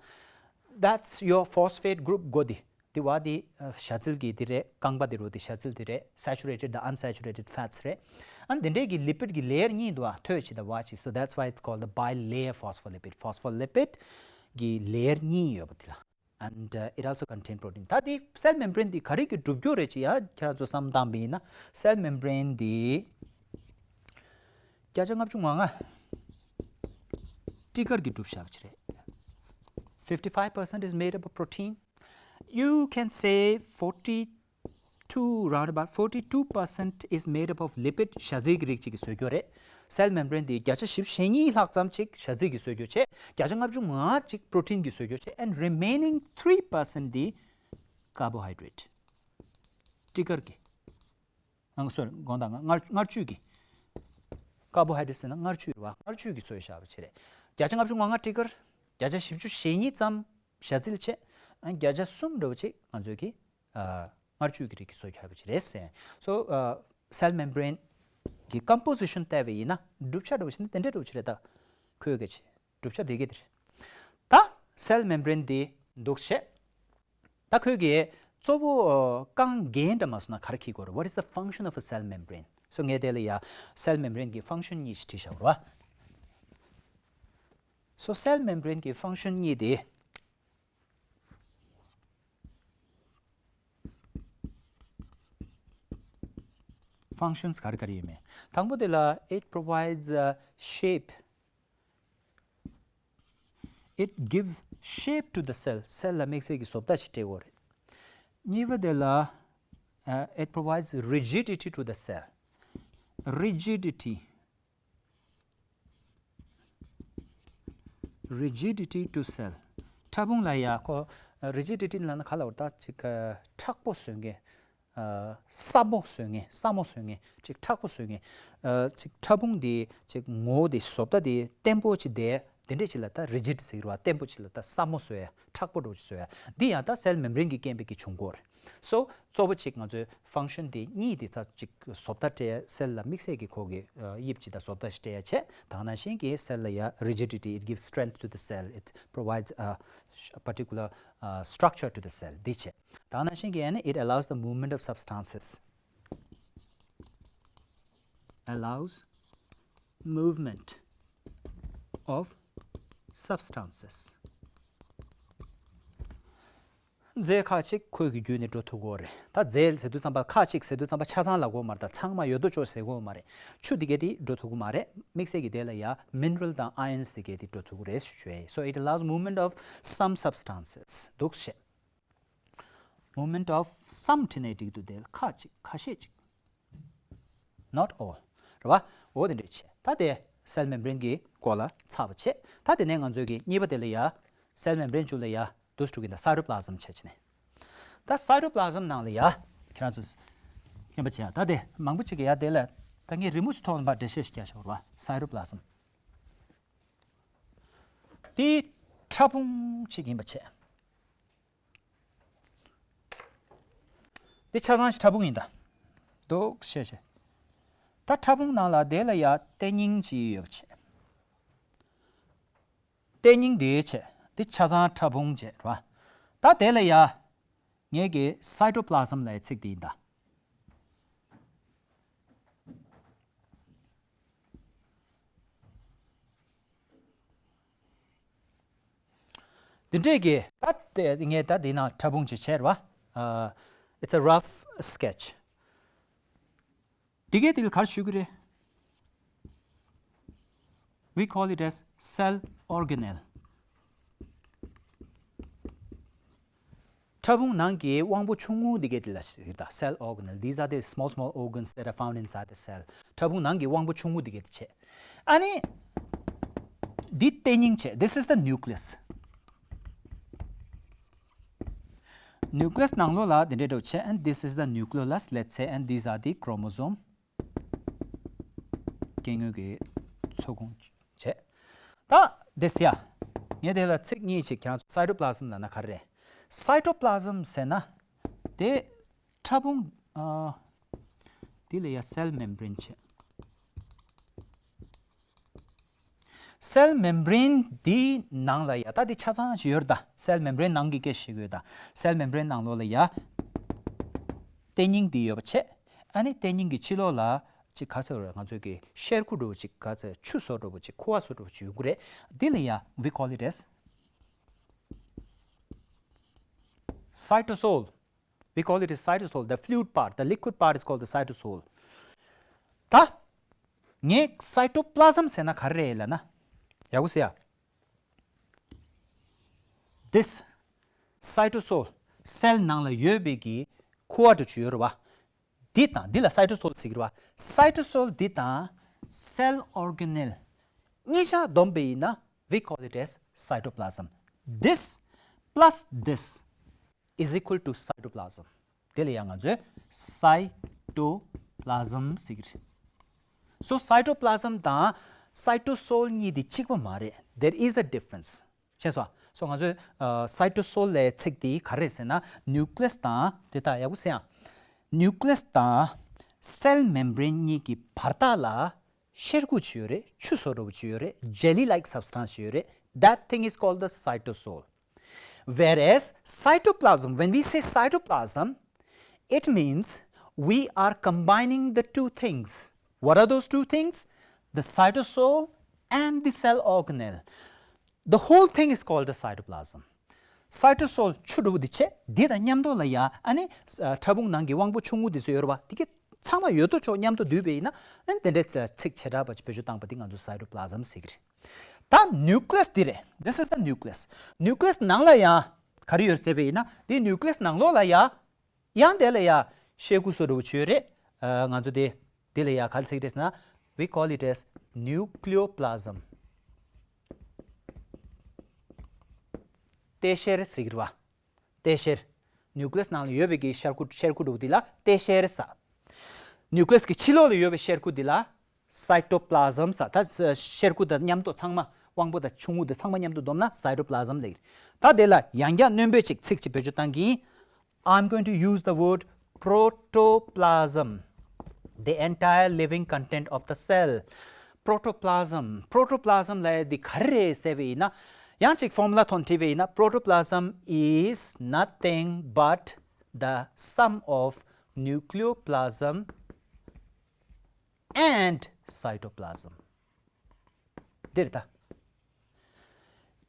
That's your phosphate group འགོ་འདི། དེ་བ་དེ་ཨ་ཞ་ཚིལ་གྱི་དེ་རེད། རྐང་པ་དེ་རུ་དེ་ཞ་ཚིལ་དེ་རེད། Saturated དང་unsaturated fats རེད། ཨ་ནི་དེ་འདྲས་ཀྱི་lipid གི་layer གཉིས་འདུག་ཨ། ཐོད་བྱེད་དང་བ་བྱེད། So that's why it's called the bilayer phospholipid. Phospholipid གི་layer གཉིས་ཡོད་པ་དེ་ལ། And uh, it also contain protein. ད་དེ་cell membrane དེ་ག་རེ་གི་གྲུབ་རྒྱུ་རེད་ཅེས་ཡ་ཁྱེད་རང་ཚོ་བསམ་བཏང་བ་ཡིན་ན། Cell membrane དེ་བརྒྱ་ཆ་ལྔ་བཅུ་ང་ལྔ་སྤྲི་དཀར་གྱིས་གྲུབ་བཞག་པ་ཅིག་རེད། Fifty five percent is made up of protein. You can say forty two, round about forty two percent is made up of lipid. ཞ་ཚིལ་གྱི་རིགས་ཅིག་གིས་བཟོས་རྒྱུ་རེད། Cell membrane དེ་བརྒྱ་ཆ་བཞི་བཅུ་ཞེ་གཉིས་ལྷག་ཙམ་ཅིག་ཞ་ཚིལ་གྱིས་བཟོས་རྒྱུ་བྱས། བརྒྱ་ཆ་ལྔ་བཅུ་ང་ལྔ་ཅིག་protein གྱིས་བཟོས་རྒྱུ་བྱས། And remaining three percent དེ་carbohydrate. སྤྲི་དཀར་གྱི། ཨང་སོར་དགོངས་དག་མངར་མངར་བཅུད་ཀྱི། Carbohydrate ཟེར་ན་མངར་བཅུད་རེད་བ། མངར་བཅུད་ཀྱིས་བཟོས་བཞག་པ་ཅིག་རེད། བརྒྱ་ཆ་ལྔ་བཅུ་ང་ལྔ་སྤྲི་དཀར། བརྒྱ་ཆ་བཞི་བཅུ་ཞེ་གཉིས་ཙམ་ཞ་ཚིལ་བྱས། ཨ་བརྒྱ་ཆ་གསུམ་འདྲ་བོ་ཅིག་ང་ཚོས་ཀྱི་ཨ་མངར་བཅུད་ཀྱི་རིགས་ཀྱིས་བཟོས་བཞག་པ་ཅིག་རེད་ཟེར། So uh, cell membrane གི་composition བལྟས་པ་ཡིན་ན་གྲུབ་ཆ་འདྲ་བོ་ཞིག་ནི་དེ་འདྲ་འདྲ་བོ་ཅིག་རེད། ད་ཁོའི་གི་ཆེ་གྲུབ་ཆ་དེ་གི་དེ་རེད། ད་cell membrane དེ་འདུག་བྱས། ད་ཁོས་གི་གཙོ་བོ་ཨ་རྐང་འགན་འདྲ་མ་སོང་ན་ག་རེ་འཁྱེར་དགོས་རེད། What is the function of a cell membrane? So ངས་དེ་ལ་ཡ་cell membrane གི་function གཉིས་ཤིག་བྲིས་བཞག་རོགས། So cell membrane གི་function གཉིས་དེ། Functions ག་རེ་ག་རེ་ཡོད་མེད། དང་པོ་དེ་ལ་it provides a shape. It gives shape to the cell. Cell ལ་དམིགས་བསལ་གྱི་བཟོ་ལྟ་ཞིག་སྤྲད་ཡོད་རེད། གཉིས་པ་དེ་ལ་uh, it provides rigidity to the cell. Rigidity. Rigidity to cell. ཕྲ་ཕུང་ལ་ཡ་ཁོ་rigidity ལབ་ན་ག་ལབ་དགོས་རེད། ད་ཅིག་མཁྲེགས་པོ་བཟོ་མཁན། ཨ་སྲབ་མོ་བཟོ་མཁན། སྲབ་མོ་བཟོ་མཁན། ཅིག་མཁྲེགས་པོ་བཟོ་མཁན། ཨ་ཅིག་ཕྲ་ཕུང་དེ་ཅིག་ངོ་བོ་དེ་བཟོ་ལྟ་དེ་བརྟན་པོ་ཅིག་བསྡད་དེ་འདྲས་ཅིག་ལ་ད་rigid ཟེར་གྱི་རེད་བ། བརྟན་པོ་ཅིག་ལ་ད་སྲབ་མོ་བཟོ་ཡ། མཁྲེགས་པོ་འདྲ་བོ་ཅིག་བཟོ་ཡ། འདི་ཡང་ད་cell membrane གི་རྐྱེན་པས་ཀྱི་བྱུང་གི་ཡོད་རེད། So གཙོ་བོ་ཅིག་ང་ཚོའི་function དེ་གཉིས་དེ་ད་ཅིག་བཟོ་ལྟ་སྤྲད་ཡ། cell ལ་དམིགས་བསལ་གྱི་ཁོ་གི་ཨ་དབྱིབས་ཅིག་དང་བཟོ་ལྟ་ཞིག་སྤྲད་ཡ་བྱས། དེ་ནང་བཞིན་གྱི་cell ལ་ཡ་rigidity, it gives strength to the cell, it provides a particular uh, structure to the cell. འདི་བྱས། དེ་ནང་བཞིན་གྱི་ཨ་ནི་it allows the movement of substances. Allows movement of substances. རྫས་ཁག་ཅིག་ཁོའི་གི་བརྒྱུད་ནས་འགྲོ་ཐུབ་ཀྱི་ཡོད་རེད། ད་རྫས་ཟེར་དུས་ཙམ་པ། ཁག་ཅིག་ཟེར་དུས་ཙམ་པ་ཆ་ཚང་ལབ་དགོས་མ་རེད། ད་ཚང་མ་ཡོད་དོ་ཅོག་ཟེར་དགོས་མ་རེད། ཆུ་དེ་གས་དེ་འགྲོ་ཐུབ་ཀྱི་མ་རེད། དམིགས་བསལ་གྱི་དེ་ལ་ཡ་mineral དང་ions དེ་གས་དེ་འགྲོ་ཐུབ་ཀྱི་རེད་ཞུ་ཞུ་ཡ་ཡིན། So it allows movement of some substances. འདུག་བྱས། Movement of some བྲིས་ནས་འགྲིག་འདུག་དེ་ལ་ཁག་ཅིག་ཁ་ཤས་ཅིག Not all. རེད་བ། འོ་དེ་འདྲས་བྱས། ད་དེ་cell membrane གི་སྐོར་ལ་ཚར་བ་བྱས། ད་དེ་ནས་ང་ཚོའི་གི་གཉིས་པ་དེ་ལ་ཡ། cell membrane ཅུ་ལ་ཡ་འདུག་སེ་འགྲོ་གི་ཡིན། ད་cytoplasm བྱས་བྱས་ནས། ད་cytoplasm ནང་ལ་ཡ་ཁྱེད་རང་ཚོ་མཁྱེན་པ་བྱས། ད་དེ་མང་པོ་ཅིག་གི་ཡ་དེ་ལ་ད་ངས་རི་མོ་ཞིག་ཐོག་ནས་འགྲེལ་བཤད་ཞིག་རྒྱག་ཆོག་རེད་བ། Cytoplasm དེ་ཕྲ་ཕུང་ཅིག་ཡིན་པ་བྱས། འདི་ཆ་ཚང་ཞིག་ཕྲ་ཕུང་ཡིན་ད། འདུག་བྱས་བྱས། ད་ཕྲ་ཕུང་ནང་ལ་དེ་ལ་ཡ་ལྟེ་སྙིང་ཅིག་ཡོད་པ་བྱས། ལྟེ་སྙིང་དེ་བྱས། འདི་ཆ་ཚང་ཕྲ་ཕུང་བྱས་རེད་བ། ད་དེ་ལ་ཡ། ངས་ཀྱི་cytoplasm ལབ་ཡ་ཚིག་དེ་ཡིན་ད། འདི་འདྲས་ཀྱི་ད་དེ་ངས་ད་འདི་ནང་ཕྲ་ཕུང་ཅིག་བྱས་རེད་བ། ཨ། It's a rough sketch. འདི་གས་འདི་ལ་ག་རེ་ཞུ་གི་རེད། We call it as cell organelle. ཕྲ་ཕུང་ནང་གི་དབང་པོ་ཆུང་ངུ་འདི་གས་འདི་ལ་ཟེར་ད། Cell organelle. These are the small, small organs that are found inside the cell. ཕྲ་ཕུང་ནང་གི་དབང་པོ་ཆུང་ངུ་འདི་གས་འདི་བྱས། ཨ་ནི། འདི་ལྟེ་སྙིང་བྱས། This is the nucleus. Nucleus ནང་ལོགས་ལ་འདི་འདྲས་འདྲ་བོ་བྱས། And this is the nucleolus, let's say, and these are the chromosome. སྐྱེ་དངོས་ཀྱི་ཚོགས་ཁོངས་བྱས། ད་འདི་ཟེར་ཡ། ངས་དེ་ལ་ཚིག་གཉིས་ཅིག་ཁྱེད་རང་ཚོ། Cytoplasm ལབ་ན་ག་རེ་རེད། Cytoplasm ཟེར་ན་དེ་ཕྲ་ཕུང་། ཨ། དེ་ལ་ཡ་cell membrane བྱས། cell membrane འདིའི་ནང་ལ་ཡ་ད་འདི་ཆ་ཚང་ཞིག་ཡོད་རེད་ད། cell membrane ནང་གི་སྐད་ཆ་བཤད་ཀྱི་ཡོད་ད། cell membrane ནང་ལོགས་ལ་ཡ་ལྟེ་སྙིང་འདི་ཡོད་པ་བྱས། ཨ་ནི་ལྟེ་སྙིང་གི་ཕྱི་ལོགས་ལ་ཅིག་ག་ཚོད་རེད། ང་ཚོས་ཀྱི་གཤེར་ཁུ་འདྲ་བོ་ཅིག་ག་ཚོད་ཆུ་བཟོ་འདྲ་བོ་ཅིག་ཁུ་བ་བཟོ་འདྲ་བོ་ཅིག་ཡོང་གི་རེད། འདི་ལ་ཡ་we call it as cytosol. We call it as cytosol. The fluid part, the liquid part is called the cytosol. ད་ངས་cytoplasm ཟེར་ན་ག་རེ་རེད་ལབ་ན། ཡག་པོ་ཟེར་ཡ། This cytosol cell ནང་ལ་ཡོད་པའི་གི་ཁུ་བ་འདྲ་ཅིག་ཡོད་རེད་བ། འདི་དང་འདི་ལ་cytosol ཟེར་གི་རེད་བ། cytosol འདི་དང་cell organelle གཉིས་ཆ་བསྡོམས་པ་ཡིན་ན། We call it as cytoplasm. This plus this is equal to cytoplasm. དེ་ལ་ཡང་ང་ཚོས་cytoplasm ཟེར་གི་རེད། So cytoplasm དང་cytosol གཉིས་དེ་གཅིག་པ་མ་རེད། There is a difference. ཤེས་སོང་། So ང་ཚོས་ཨ་cytosol ལབ་ཚིག་དེ་ག་རེ་ཟེར་ན། nucleus དང་དེ་དག་ཡག་པོ་གསན་ཨ། nucleus དང་cell membrane གཉིས་ཀྱི་བར་ཐག་ལ་གཤེར་ཁུ་ཅིག་ཡོད་རེད། ཆུ་བཟོ་འདྲ་བོ་ཅིག་ཡོད་རེད། jelly like substance ཅིག་ཡོད་རེད། That thing is called the cytosol. Whereas cytoplasm, when we say cytoplasm, it means we are combining the two things. What are those two things? The cytosol and the cell organelle. The whole thing is called the cytoplasm. Cytosol ཆུ་འདྲ་བོ་འདི་བྱས། འདི་དང་མཉམ་དུ་ལ་ཡ་ཨ་ནི་ཕྲ་ཕུང་ནང་གི་དབང་པོ་ཆུང་ངུ་འདི་ཚོ་ཡོད་རེད་བ། འདི་གི་ཚང་མ་ཡོད་དོ་ཅོག་མཉམ་དུ་འདུས་པ་ཡིན་ན། ཨ་ནི་དེ་འདྲའི་ཚིག་བྱེ་བྲག་པ་ཅིག་བེད་སྤྱོད་བཏང་པ་འདི་ང་ཚོ་cytoplasm ཟེར་གི་རེད། ད་nucleus འདི་རེད། This is the nucleus. nucleus ནང་ལ་ཡང་ག་རེ་ཡོད་ཟེར་བ་ཡིན་ན། འདི་nucleus ནང་ལོགས་ལ་ཡ་ཡང་དེ་ལ་ཡ་གཤེར་ཁུ་བཟོ་འདྲ་བོ་ཅིག་ཡོད་རེད། ཨ་ང་ཚོ་དེ་དེ་ལ་ཡ་ག་རེ་ཟེར་གི་རེད་ཟེར་ན། We call it as nucleoplasm. ལྟེ་གཤེར་ཟེར་གི་རེད་བ། ལྟེ་གཤེར། nucleus ནང་ལ་ཡོད་པའི་གི་གཤེར་ཁུ་གཤེར་ཁུ་འདྲ་བོ་འདི་ལ་ལྟེ་གཤེར་ཟེར། nucleus གི་ཕྱི་ལོགས་ལ་ཡོད་པའི་གཤེར་ཁུ་འདི་ལ་cytoplasm ཟེར། ད་གཤེར་ཁུ་དང་མཉམ་དུ་ཚང་མ་དབང་པོ་དང་ཆུང་ངུ་དེ་ཚང་མ་མཉམ་དུ་བསྡོམས་ན་cytoplasm ལབ་ཀྱི་རེད། ད་དེ་ལ་ཡང་བསྐྱར་སྣོན་པོ་ཅིག་ཚིག་ཅིག་བེད་སྤྱོད་བཏང་གི། I'm going to use the word protoplasm, the entire living content of the cell. Protoplasm, protoplasm ལབ་ཡ་འདི་ག་རེ་རེད་ཟེར་བ་ཡིན་ན། ཡང་ཅིག་formula ཐོག་བྲིས་པ་ཡིན་ན། protoplasm is nothing but the sum of nucleoplasm and cytoplasm. འདི་རེད་ད།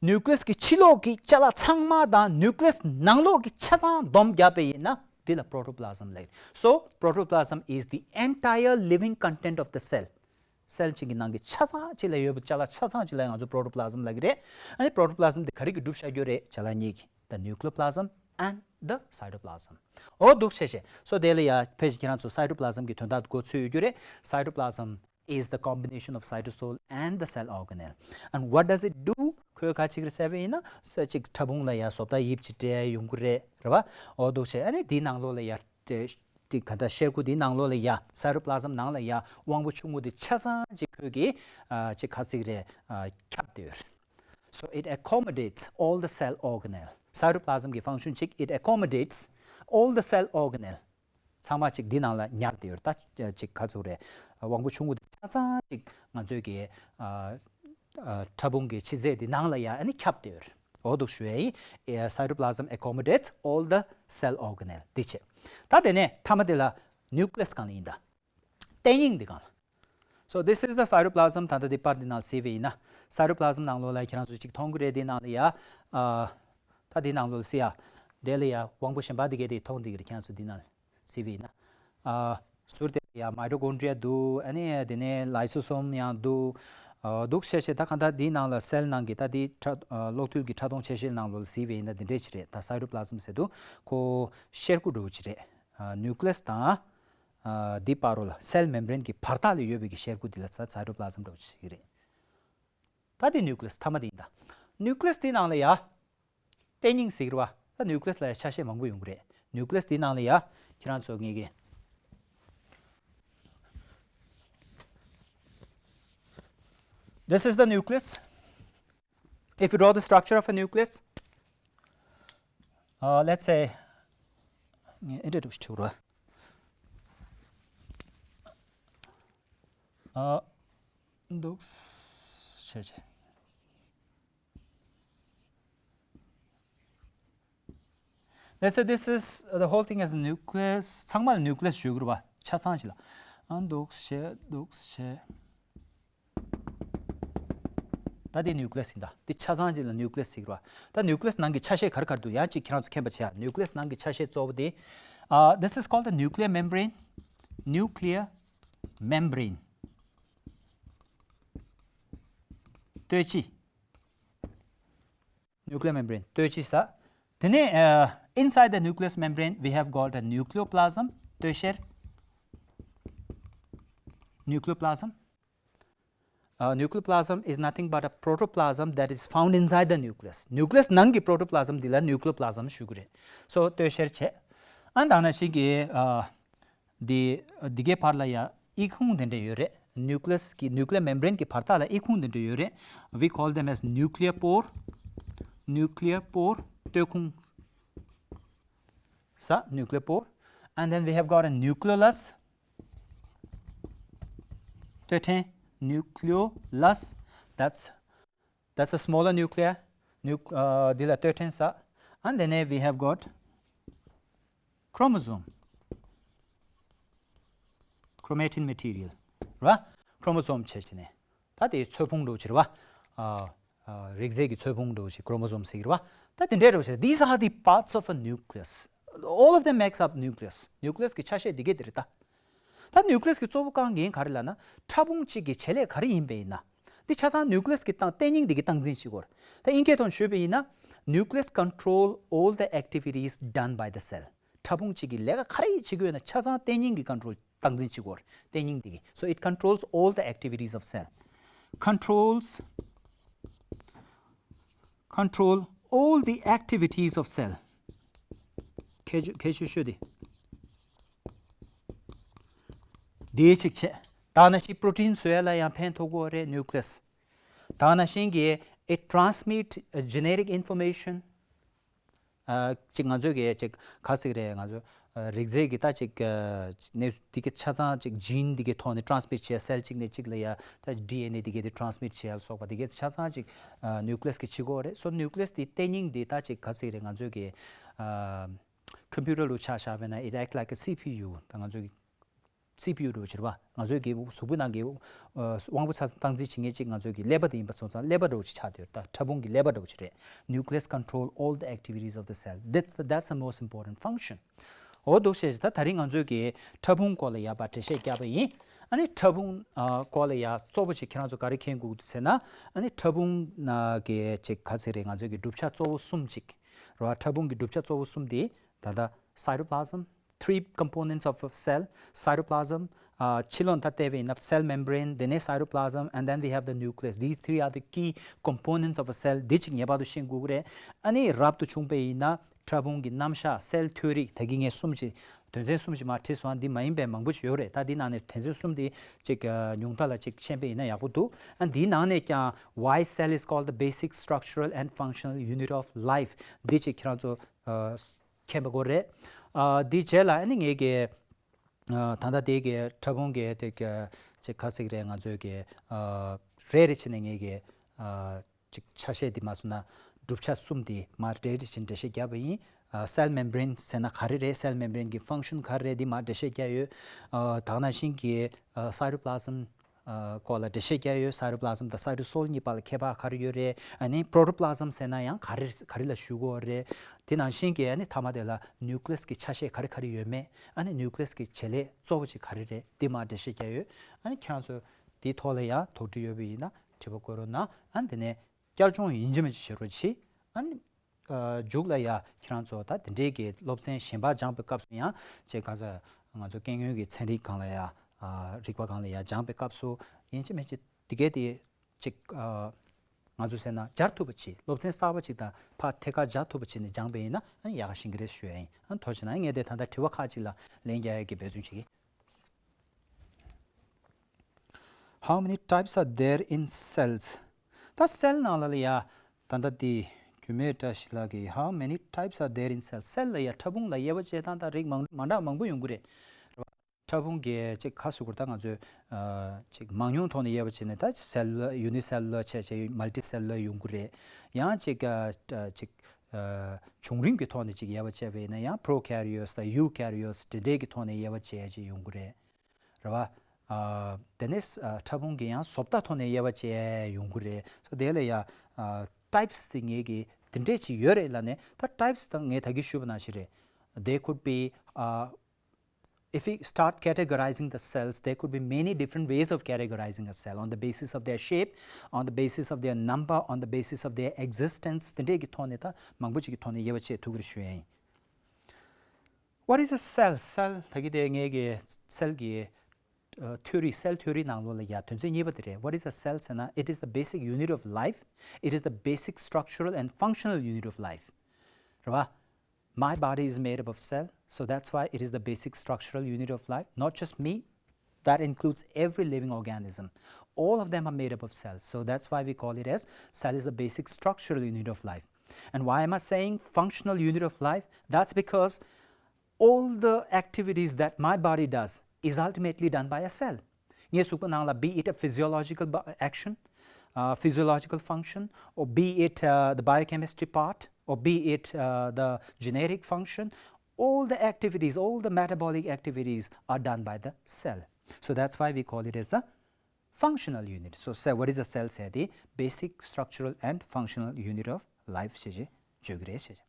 nucleus གི་ཕྱི་ལོགས་ཀྱི་ཅ་ལག་ཚང་མ་དང་nucleus ནང་ལོགས་ཀྱི་ཆ་ཚང་བསྡོམས་བརྒྱབ་པ་ཡིན་ན་འདི་ལ་protoplasm ལབ། So protoplasm is the entire living content of the cell. cell གཅིག་གི་ནང་གི་ཆ་ཚང་གཅིག་ལ་ཡོད་པའི་ཅ་ལག་ཆ་ཚང་གཅིག་ལ་ང་ཚོ་protoplasm ལབ་ཀྱི་རེད། ཨ་ནི་protoplasm དེ་ག་རེ་གིས་གྲུབ་བཞག་རྒྱུ་རེད། ཅ་ལག་གཉིས་ཀྱིས། The nucleoplasm and the cytoplasm. འོ་འདུག་བྱས་བྱས། So དེ་ལ་ཡ་ཕལ་ཆེར་ཁྱེད་རང་ཚོ་cytoplasm གི་དོན་དག་གོ་ཚོད་ཡོད་རྒྱུ་རེད། Cytoplasm is the combination of cytosol and the cell organelle. And what does it do? ཁོས་ག་ཅིག་རེད་ཟེར་བ་ཡིན་ན། ས་ཅིག་ཕྲ་ཕུང་ལ་ཡ་བཟོ་ལྟ་དབྱིབས་ཅིག་སྤྲད་ཡོང་གི་རེད། རེད་བ། འོ་འདུག་བྱས། ཨ་ནི་དེའི་ནང་ལོགས་ལ་ཡ་དེ་དེ་ག་ད་གཤེར་ཁུ་དེའི་ནང་ལོགས་ལ་ཡ་cytoplasm ནང་ལ་ཡ་དབང་པོ་ཆུང་ངུ་དེ་ཆ་ཚང་ཅིག་ཁོས་ཀྱིས་ཨ་ཅིག་ག་ཅིག་རེད། ཨ་ཁྱབ་བསྡད་ཡོད་རེད། So it accommodates all the cell organelle. Cytoplasm གི་function ཅིག it accommodates all the cell organelle. ཚང་མ་ཅིག་འདི་ནང་ལ་ཉར་བསྡད་ཡོད་རེད། ད་ཅིག་ག་ཚོད་རེད། དབང་པོ་ཆུང་ངུ་དེ་ཆ་ཚང་ཅིག་ང་ཚོའི་གི་ཨ་ཨ་ཕྲ་ཕུང་གི་ཕྱི་རྫས་འདི་ནང་ལ་ཡ་ཨ་ནི་ཁྱབ་བསྡད་ཡོད་རེད། འོ་འདུག་ཞུ་ཡ་ཡིན། Cytoplasm accommodates all the cell organelle. འདི་བྱས། ད་དེ་ནས་མཐའ་མ་དེ་ལ་nucleus གང་ལ་ཡིན་ད། ལྟེ་སྙིང་འདི་གང་ལ། So this is the cytoplasm. ད་ལྟ་འདི་པར་འདི་ནང་གཟིགས་པ་ཡིན་ན། cytoplasm ནང་ལོགས་ལ་ཁྱེད་རང་ཚོ་ཅིག་མཐོང་གི་རེད། འདི་ནང་ལ་ཡ། ཨ་ད་འདི་ནང་ལོགས་ལ་གཟིགས་ཡ། དེ་ལ་ཡ་དབང་པོ་གཞན་པ་འདི་གས་དེ་མཐོང་འདི་གི་རེད། ཁྱེད་རང་ཚོ་འདི་ནང་གཟིགས་པ་ཡིན་ན། ཨ་ཟུར་དེ་ལ་ཡ་mitochondria འདུག་ཨ་ནི་དེ་ནས་lysosome ཡང་འདུག་ཨ་འདུག་བྱས་བྱས། ད་གང་ལྟར་འདིའི་ནང་ལ་cell ནང་གི་ད་འདི་ཕྲ་ཨ་གློག་རྡུལ་གྱི་ཕྲ་མཐོང་ཆ་ཤས་ནང་ལོགས་ལ་གཟིགས་པ་ཡིན་ན་འདི་འདྲས་ཅིག་རེད། ད་cytoplasm ཟེར་དུས་ཁོ་གཤེར་ཁུ་འདྲ་བོ་ཅིག་རེད། ཨ་nucleus དང་། ཨ་འདི་བར་རོ་ལ་cell membrane གྱི་བར་ཐག་ལ་ཡོད་པའི་གི་གཤེར་ཁུ་འདི་ལ་ས་cytoplasm འདྲ་བོ་ཅིག་ཟེར་གྱི་རེད། ད་འདི་nucleus མཐའ་མ་འདི་ཡིན་ད། nucleus འདི་ནང་ལ་ཡ། ལྟེ་སྙིང་ཟེར་གྱི་རེད་བ། ད་nucleus ལ་ཡ་ཆ་ཤས་མང་པོ་ཡོང་གི་རེད། nucleus འདི་ནང་ལ་ཡ། ཁྱེད་རང་ཚོ་ངེས་ཀྱི། This is the nucleus. If you draw the structure of a nucleus, uh, let's say, ཨ་འདུག་བྱས་བྱས། Let's say this is the whole thing as nucleus. ཚང་མ་ལ་nucleus ཞུ་གི་རེད་བ། ཆ་ཚང་ཞིག་ལ། ཨ་འདུག་བྱས་འདུག་བྱས། ད་དེ་nucleus ཡིན་ད། དེ་ཆ་ཚང་ཅིག་ལ་nucleus ཟེར་གི་རེད་བ། ད་nucleus ནང་གི་ཆ་ཤས་ག་རེ་ག་རེ་འདུག་ཡང་ཅིག་ཁྱེད་རང་ཚོ་མཁྱེན་པ་བྱེད་ཡ། nucleus ནང་གི་ཆ་ཤས་གཙོ་བོ་དེ། Uh, this is called the nuclear membrane. Nuclear membrane. སྟོད་ཕྱི། Nuclear membrane སྟོད་ཕྱི་ས། དེ་ནས་uh, inside the nucleus membrane we have got a nucleoplasm. སྟོད་གཤེར། Nucleoplasm. Uh, nucleoplasm is nothing but a protoplasm that is found inside the nucleus. nucleus ནང་གི་protoplasm འདི་ལ་nucleoplasm ཞུ་གི་རེད། So སྟོད་གཤེར་བྱས། ཨ་ད་ནང་བཞིན་གྱི་uh, འདི་འདི་གའི་བར་ལ་ཡ་ཨི་ཁུང་དེ་འདྲ་ཡོད་རེད། nucleus གི་nuclear membrane གི་བར་ཐག་ལ་ཨི་ཁུང་དེ་འདྲ་ཡོད་རེད། We call them as nuclear pore. Nuclear pore སྟོད་ཁུང་ས། Nuclear pore. And then we have got a nucleolus. སྟོད་ཕྲན། Nucleolus. That's That's a smaller nucleus. Nuc- uh, འདི་ལ་སྟོད་ཕྲན་ས། And then we have got chromosome. Chromatin material. ར། chromosome བྱས་བྱས་ནས། ད་དེ་ཚོས་ཕུང་འདྲ་བོ་ཅིག་རེད་བ། ཨ། ཨ། རིགས་རྫས་ཀྱི་ཚོས་ཕུང་འདྲ་བོ་ཅིག chromosome ཟེར་གི་རེད་བ། ད་དེ་འདྲའི་འདྲ་བོ་ཅིག These are the parts of a nucleus. All of them makes up nucleus. nucleus གི་ཆ་ཤས་འདི་གས་དེ་རེད་ད། ད་nucleus གི་གཙོ་བོ་རྐང་འགན་ག་རེ་ལབ་ན། ཕྲ་ཕུང་གཅིག་གི་བྱེད་ལས་ག་རེ་ཡིན་པ་ཡིན་ན། འདི་ཆ་ཚང་nucleus གི་སྟངས་བརྟན་སྙིང་འདི་གི་སྟངས་འཛིན་བྱེད་དགོས་རེད། ད་དབྱིན་སྐད་ཐོག་ནས་ཞུས་པ་ཡིན་ན། nucleus control all the activities done by the cell. ཕྲ་ཕུང་གཅིག་གི་ལས་ཀ་ག་རེ་བྱེད་ཀྱི་ཡོད་ན་ཆ་ཚང་བརྟན་སྙིང་གི་control སྟངས་འཛིན་བྱེད་དགོས་རེད། བརྟན་སྙིང་འདི་གི So it controls all the activities of cell. Controls control all the activities of cell. ཁྱད་ཆོས་ཁྱད་ཆོས་ཤོད་དེ། དེའི་ཆིག་བྱས། ད་ནང་བཞིན་protein བཟོ་ཡ་ལ་ཡང་ཕན་ཐོགས་ཀྱི་ཡོད་རེད་nucleus། ད་ནང་བཞིན་གྱི་it transmit genetic information. ཨ། ཅིག་ང་ཚོས་ཀྱི་ཅིག་ག་ཟེར་རེད། ང་ཚོ་ཨ་རིགས་རྫས་ཀྱི་ད་ཅིག་ཨ་ནས་འདི་གི་ཆ་ཚང་ཅིག་gene འདི་གི་ཐོག་ནས་transmit བྱས། cell གཅིག་ནས་གཅིག་ལ་ཡ་ད་D N A འདི་གི་དེ་transmit བྱས་ལ་སོགས་པ་འདི་གི་ཆ་ཚང་ཅིག་ཨ་nucleus གི་བྱེད་སྒོ་རེད། So nucleus འདི་བརྟན་སྙིང་འདི་ད་ཅིག་ག་ཟེར་རེད། ང་ཚོས་ཀྱི་ཨ་computer ལུགས་ཆ་བཞག་པ་ཡིན་ན། it act like a C P U. ད་ང་ཚོས་ཀྱི་C P U འདྲ་བོ་ཅིག་རེད་བ། ང་ཚོའི་གི་གཟུགས་པོའི་ནང་གི་ཨ་དབང་པོ་ཆ་ཚང་སྟངས་འཛིན་བྱེད་མཁན་ཅིག་ང་ཚོའི་གི་ཀླད་པ་དེ་ཡིན་པ་སོང་ཙང་ཀླད་པ་འདྲ་བོ་ཅིག་ཆགས་བསྡད་ཡོད། ད་ཕྲ་ཕུང་གི་ཀླད་པ་འདྲ་བོ་ཅིག་རེད། Nucleus control all the activities of the cell. That's the, that's the most important function. འོ་འདུག་བྱས་ད་ད་རིང་ང་ཚོའི་གི་ཕྲ་ཕུང་སྐོར་ལ་ཡ་ཕར་འགྲེལ་བཤད་བརྒྱབ་པ་ཡིན། ཨ་ནི་ཕྲ་ཕུང་ཨ་སྐོར་ལ་ཡ་གཙོ་བོ་ཅིག་ཁྱེད་རང་ཚོ་ག་རེ་མཁྱེན་དགོས་ཟེར་ན། ཨ་ནི་ཕྲ་ཕུང་ནང་གི་ཅིག་ག་ཟེར་རེད། ང་ཚོའི་གི་གྲུབ་ཆ་གཙོ་བོ་གསུམ་ཅིག་རེད་བ། ཕྲ་ཕུང་གི་གྲུབ་ཆ་གཙོ་བོ་གསུམ་དེ་ད་ལྟ་cytoplasm, three components of a cell, cytoplasm, ཨ་ཕྱི་ལོགས་ད་བལྟས་པ་ཡིན་ན་cell membrane, then a cytoplasm, and then we have the nucleus. These three are the key components of a cell. འདི་གཅིག་ངེས་པར་དུ་ཤེས་དགོས་ཀྱི་རེད། ཨ་ནི་རབ་ཏུ་བྱུང་པ་ཡིན་ན་ཕྲ་ཕུང་གི་རྣམ་གཞག cell theory ད་གིན་ངས་གསུམ་ཅིག་དོན་ཚན་གསུམ་ཅིག་མར་བྲིས་སོང་། འདི་མ་ཡིན་པའི་མང་པོ་ཅིག་ཡོད་རེད། ད་འདི་ནང་ནས་དོན་ཚན་གསུམ་འདི་ཅིག་ཨ་ཉུང་མཐའ་ལ་ཅིག་ཤེས་པ་ཡིན་ན་ཡག་པོ་འདུག་ཨ་འདིའི་ནང་ནས་ཀྱང་why cell is called the basic structural and functional unit of life འདི་ཅིག་ཁྱེད་རང་ཚོ་ཨ་མཁྱེན་པ་དགོས་རེད། ཨ་འདིའི་རྗེས་ལ་ཨ་ནི་ངས་ཀྱི་ཨ་ད་ལྟ་དེ་གི་ཕྲ་ཕུང་གི་དེ་གི་ཅིག་ག་ཟེར་གི་རེད། ང་ཚོའི་གི་ཨ་རེ་རེ་བྱས་ནས་ངས་གི་ཨ་ཅིག་ཆ་ཤས་དེ་མ་སོང་ན་གྲུབ་ཆ་གསུམ་དེ་མར་རེ་རེ་བྱས་ནས་འགྲེལ་བཤད་བརྒྱབ་པ་ཡིན། ཨ་cell membrane ཟེར་ན་ག་རེ་རེད། cell membrane གི་function ག་རེ་རེད། དེ་མར་འགྲེལ་བཤད་བརྒྱབ་ཡོད། ཨ་ད་ག་ནང་བཞིན་གྱི་ཨ་cytoplasm ཨ་སྐོར་ལ་འགྲེལ་བཤད་བརྒྱབ་ཡོད། cytoplasm དང་cytosol གཉིས་བར་ལ་ཁྱད་པར་ག་རེ་ཡོད་རེད། ཨ་ནི་protoplasm ཟེར་ན་ཡང་ག་རེ་ག་རེ་ལ་ཞུ་དགོས་རེད། དེ་ནང་བཞིན་གྱི་ཨ་ནི་མཐའ་མ་དེ་ལ་nucleus གི་ཆ་ཤས་ག་རེ་ག་རེ་ཡོད་མེད། ཨ་ནི་nucleus གི་བྱེད་ལས་གཙོ་བོ་ཅིག་ག་རེ་རེད། དེ་མར་འགྲེལ་བཤད་བརྒྱབ་ཡོད། ཨ་ནི་ཁྱེད་རང་ཚོ་དེའི་ཐོག་ལ་ཡང་དོགས་འདྲི་ཡོད་པ་ཡིན་ན་དྲི་བ་བཀོད་རོགས་གནང་། ཨ་ནི་དེ་ནས་བསྐྱར་སྦྱོང་ཡིན་གཅིག་མིན་གཅིག་བྱེད་རོགས་གྱིས། ཨ་ནི་ཨ་མཇུག་ལ་ཡ་ཁྱེད་རང་ཚོ་ད་དེ་འདྲའི་གི་སློབ་ཚན་གཞན་པ་སྦྱངས་པའི་སྐབས་སུ་ཡང་ཅིག་ག་ས་ང་ཚོ་སྐད་ཡིག་གི་ཚན་རིག་སྒང་ལ་ཡ་ཨ་རིག་པ་སྒང་ལ་ཡ་སྦྱངས་པའི་སྐབས་སུ་ཡིན་གཅིག་མིན་གཅིག་དེ་གས་དེ་ཅིག་ཨ་ང་ཚོ་ཟེར་ན་སྦྱར་ཐུབ་པ་བྱེད། སློབ་ཚན་གསར་པ་ཅིག་དང་ཕར་ཐད་ཀར་སྦྱར་ཐུབ་པ་བྱེད་ནས་སྦྱངས་པ་ཡིན་ན་ཨ་ནི་ཡག་ག་ཤེས་ཀྱི་རེད་ཞུ་ཡ་ཡིན། ཨ་ནི་ཐུགས་རྗེ་གནང་། ངས་དེ་ད་ལྟ་དྲི་བ་ཁག་ཅིག་ལ་ལན་རྒྱག་ཡ་གི་འབད་བརྩོན་བྱེད་ཀྱི། How many types are there in cells? ད་cell ནང་ལ་ལ་ཡ་ད་ལྟ་དེ་རྒྱུད་སྨད་བཀྲ་ཤིས་ལགས་ཀྱིས། How many types are there in cells? cell ལ་ཡ་ཕྲ་ཕུང་ལ་དབྱེ་བ་ཕྱེ་སྟངས་ད་རིགས་མང་མ་འདྲ་མང་པོ་ཡོང་གི་རེད། ཕྲ་ཕུང་གི་ཅིག་ཁ་ཟུར་གུར་ད་ང་ཚོས་ཨ་ཅིག་མང་ཉུང་ཐོག་ནས་དབྱེ་བ་ཕྱེ་ནས་ད་cell unicellular བྱས་བྱས་multicellular ཡོང་གི་རེད། ཡང་ཅིག་ཨ་ཅིག་ བྱུང་རིམ་གྱི་ཐོག་ནས་ཅིག་དབྱེ་བ་བྱས་པ་ཡིན་ན་ཡང་prokaryotes་དང་eukaryotes་དེ་འདྲའི་གི་ཐོག་ནས་དབྱེ་བ་བྱས་ཅིག་ཡོང་གི་རེད། རེད་བ། དེ་ནས་ཕྲ་ཕུང་གི་ཡང་བཟོ་ལྟ་ཐོག་ནས་དབྱེ་བ་བྱས་ཡོང་གི་རེད། སོ་དེ་ལ་ཡང་types་དེ་ངེད་ཀྱི་དེ་འདྲས་ཅིག་ཡོད་རེད་ལབ་ནས་ད་types་དང་ངས་ད་གིན་ཞུས་པ་ནང་བཞིན་རེད། They could be uh, if we start categorizing the cells, there could be many different ways of categorizing a cell on the basis of their shape, on the basis of their number, on the basis of their existence. དེ་འདྲས་ཀྱི་ཐོག་ནས་ད་མང་པོ་ཅིག་གི་ཐོག་ནས་དབྱེ་བ་ཕྱེ་ཐུབ་ཀྱི་རེད་ཞུ་ཡ་ཡིན། What is a cell? Cell་ད་གི་དེ་ངེད་ཀྱི་cell་གི་ཨ། theory, cell theory་ནང་ལོགས་ལ་ཡ་དོན་ཚན་གཉིས་པ་དེ་རེད། What is a cell ཟེར་ན། It is the basic unit of life. It is the basic structural and functional unit of life. རེད་བ། My body is made up of cell, so that's why it is the basic structural unit of life. Not just me, that includes every living organism. All of them are made up of cells, so that's why we call it as cell is the basic structural unit of life. And why am I saying functional unit of life? That's because all the activities that my body does is ultimately done by a cell. ངའི་གཟུགས་པོ་ནང་ལ be it a physiological bu- action, uh, physiological function, or be it uh, the biochemistry part, or be it uh, the genetic function, all the activities, all the metabolic activities are done by the cell. So that's why we call it as the functional unit. So cell, what is a cell? Say the basic structural and functional unit of life. ཞེས་བརྗོད་ཀྱི་རེད་ཞེས།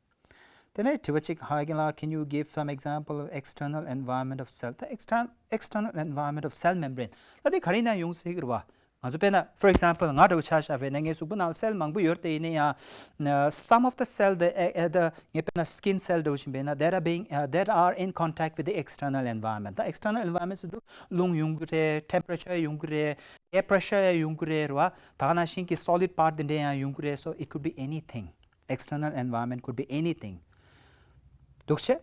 དེ་ནས་དྲི་བ་གཅིག་ཧ་གི་ལ། Can you give some example of external environment of cell? ད་external external environment of cell membrane ད་དེ་ག་རེ་ན་ཡོང་སྲིད་ཀྱི་རེད་བ། ང་ཚོ་དཔེར་ན་for example ང་འདྲ་བོ་ཆ་བཞག་པ་ཡིན་ན་ངའི་གཟུགས་པོ་ནང་cell་མང་པོ་ཡོད་དེ་ཡིན་ན་ཡང་some of the cell the uh, the ངས་དཔེར་ན་skin cell་འདྲ་བོ་ཞིག་ཡིན་ན་that are being uh, that are in contact with the external environment. ད་external environment་ཟེར་དུས་རླུང་ཡོང་གི་རེད། Temperature་ཡོང་གི་རེད། Air pressure་ཡོང་གི་རེད་རེད་བ། ད་ག་ནང་བཞིན་གྱི་solid part་དེ་འདྲ་ཡང་ཡོང་གི་རེད། So it could be anything. External environment could be anything. འདུག་བྱས།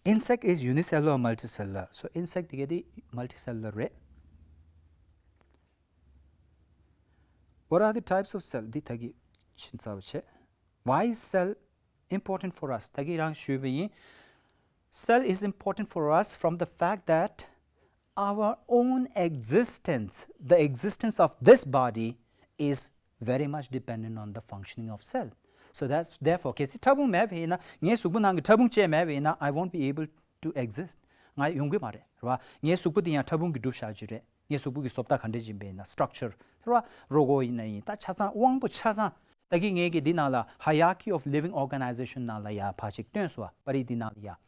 Insect is unicellular or multicellular? So insect དེ་ག་དེ་multicellular་རེད། What are the types of cell? འདི་ད་གི་ཕྱིན་ཚར་བ་བྱས། Why is cell important for us? ད་གི་རང་ཞུས་པ་ཡིན། Cell is important for us from the fact that our own existence, the existence of this body, is very much dependent on the functioning of cell. So that's therefore གལ་སྲིད་ཕྲ་ཕུང་མེད་པ་ཡིན་ན། ངའི་གཟུགས་པོ་ནང་གི་ཕྲ་ཕུང་བཅས་མེད་པ་ཡིན་ན། I won't be able to exist. ང་ཡོང་གི་མ་རེད་རེད་བ། ངའི་གཟུགས་པོ་འདི་ཡང་ཕྲ་ཕུང་གིས་གྲུབ་བཞག་ཅིག་རེད། ངའི་གཟུགས་པོ་གི་བཟོ་ལྟ་ག་འདྲ་ཅིག་ཡིན་པ་ཡིན་ན། Structure་རེད་བ། རོ་མགོ་ཡིན་ན་ཡིན། ད་ཆ་ཚང་དབང་པོ་ཆ་ཚང་། ད་གི་ངས་ཀྱི་འདི་ནང་ལ་hierarchy of living organization་ནང་ལ་ཡ་ཕར་ཅིག་སྟོན་སོང་བ། པར་རིས་འདི་ནང་ལ་ཡ།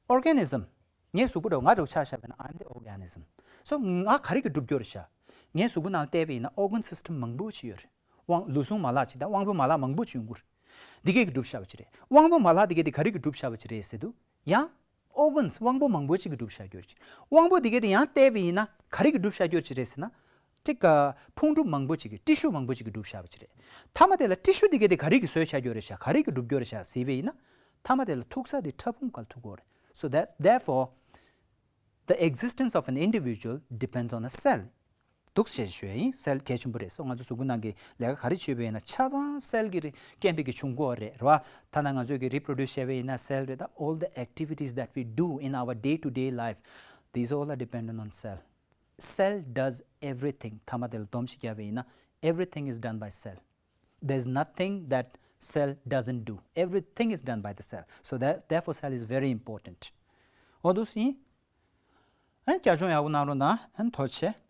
Organism། ངའི་གཟུགས་པོ་འདྲ་བོ་ང་འདྲ་བོ་ཆ་བཞག་པ་ཡིན་ན། I'm the organism. So ང་ག་རེ་གིས་གྲུབ་ཀྱི་ཡོད་རེད་ཤག་ངའི་གཟུགས་པོ་ནང་བལྟས་པ་ཡིན་ན་organ system་མང་པོ་ཅིག་ཡོད་རེད། དབང་ལུས་ཟུངས་མ་ལག་ཅིག་དང་དབང་པོའི་མ་ལག་མང་པོ་ཅིག་ཡོང་གི་རེད། འདི་གས་ཀྱིས་གྲུབ་བཞག་པ་ཅིག་རེད། དབང་པོའི་མ་ལག་འདི་གས་དེ་ག་རེ་གིས་གྲུབ་བཞག་པ་ཅིག་རེད་ཟེར་དུས། ཡང་organs་དབང་པོ་མང་པོ་ཅིག་གིས་གྲུབ་བཞག་ཡོད་རེད། དབང་པོ་འདི་གས་དེ་ཡང་བལྟས་པ་ཡིན་ན་ག་རེ་གིས་གྲུབ་བཞག་ཡོད་རེད་ཟེར་ན། ཅིག་ག་ཕུང་གྲུབ་མང་པོ་ཅིག་གིས། ཊི་ཤུ་མང་པོ་ཅིག་གིས་གྲུབ་བཞག་པ་ཅིག་རེད། མཐའ་མ་དེ་ལ་ཊི་ཤུ་འདི་གས་དེ་ག་རེ་གིས་བཟོས་བཞག་ཡོད་རེད་ཤག་ག་རེ་གིས་གྲུབ་ཡོད་རེད་ཤག་ཟེར་བ་ཡིན་ན། མཐའ་མ་དེ་ལ་ཐུག་ས་དེ་ཕྲ་ཕུང་སྒང་ལ་ཐུག་གི་ཡོད་རེད། So that therefore the existence of an individual depends on a cell. འདུག་ཅེས་ཞུ་ཡ་ཡིན། cell་གལ་ཆེན་པོ་རེད། སོ་ང་ཚོ་གཟུགས་པོ་ནང་གི་ལས་ཀ་ག་རེ་བྱེད་པ་ཡིན་ན་ཆ་ཚང་cell་གི་རྐྱེན་པས་ཀྱི་བྱུང་གི་ཡོད་རེད་རེད་བ། ཐ་ན་ང་ཚོས་ཀྱི་reproduce་བྱས་པ་ཡིན་ན་cell་རེད། ད་all the activities that we do in our day to day life, these all are dependent on cell. Cell does everything. མཐའ་མ་དེ་ལ་སྡོམ་ཞིག་བརྒྱབ་པ་ཡིན་ན། Everything is done by cell. There's nothing that cell doesn't do. Everything is done by the cell. So that, therefore cell is very important. འོ་འདུག་སེ་ཡིན། ཨན་བསྐྱར་སྦྱོང་ཡག་པོ་གནང་རོགས་གནང་། ཨན་ཐུགས་རྗེ་ཆེ།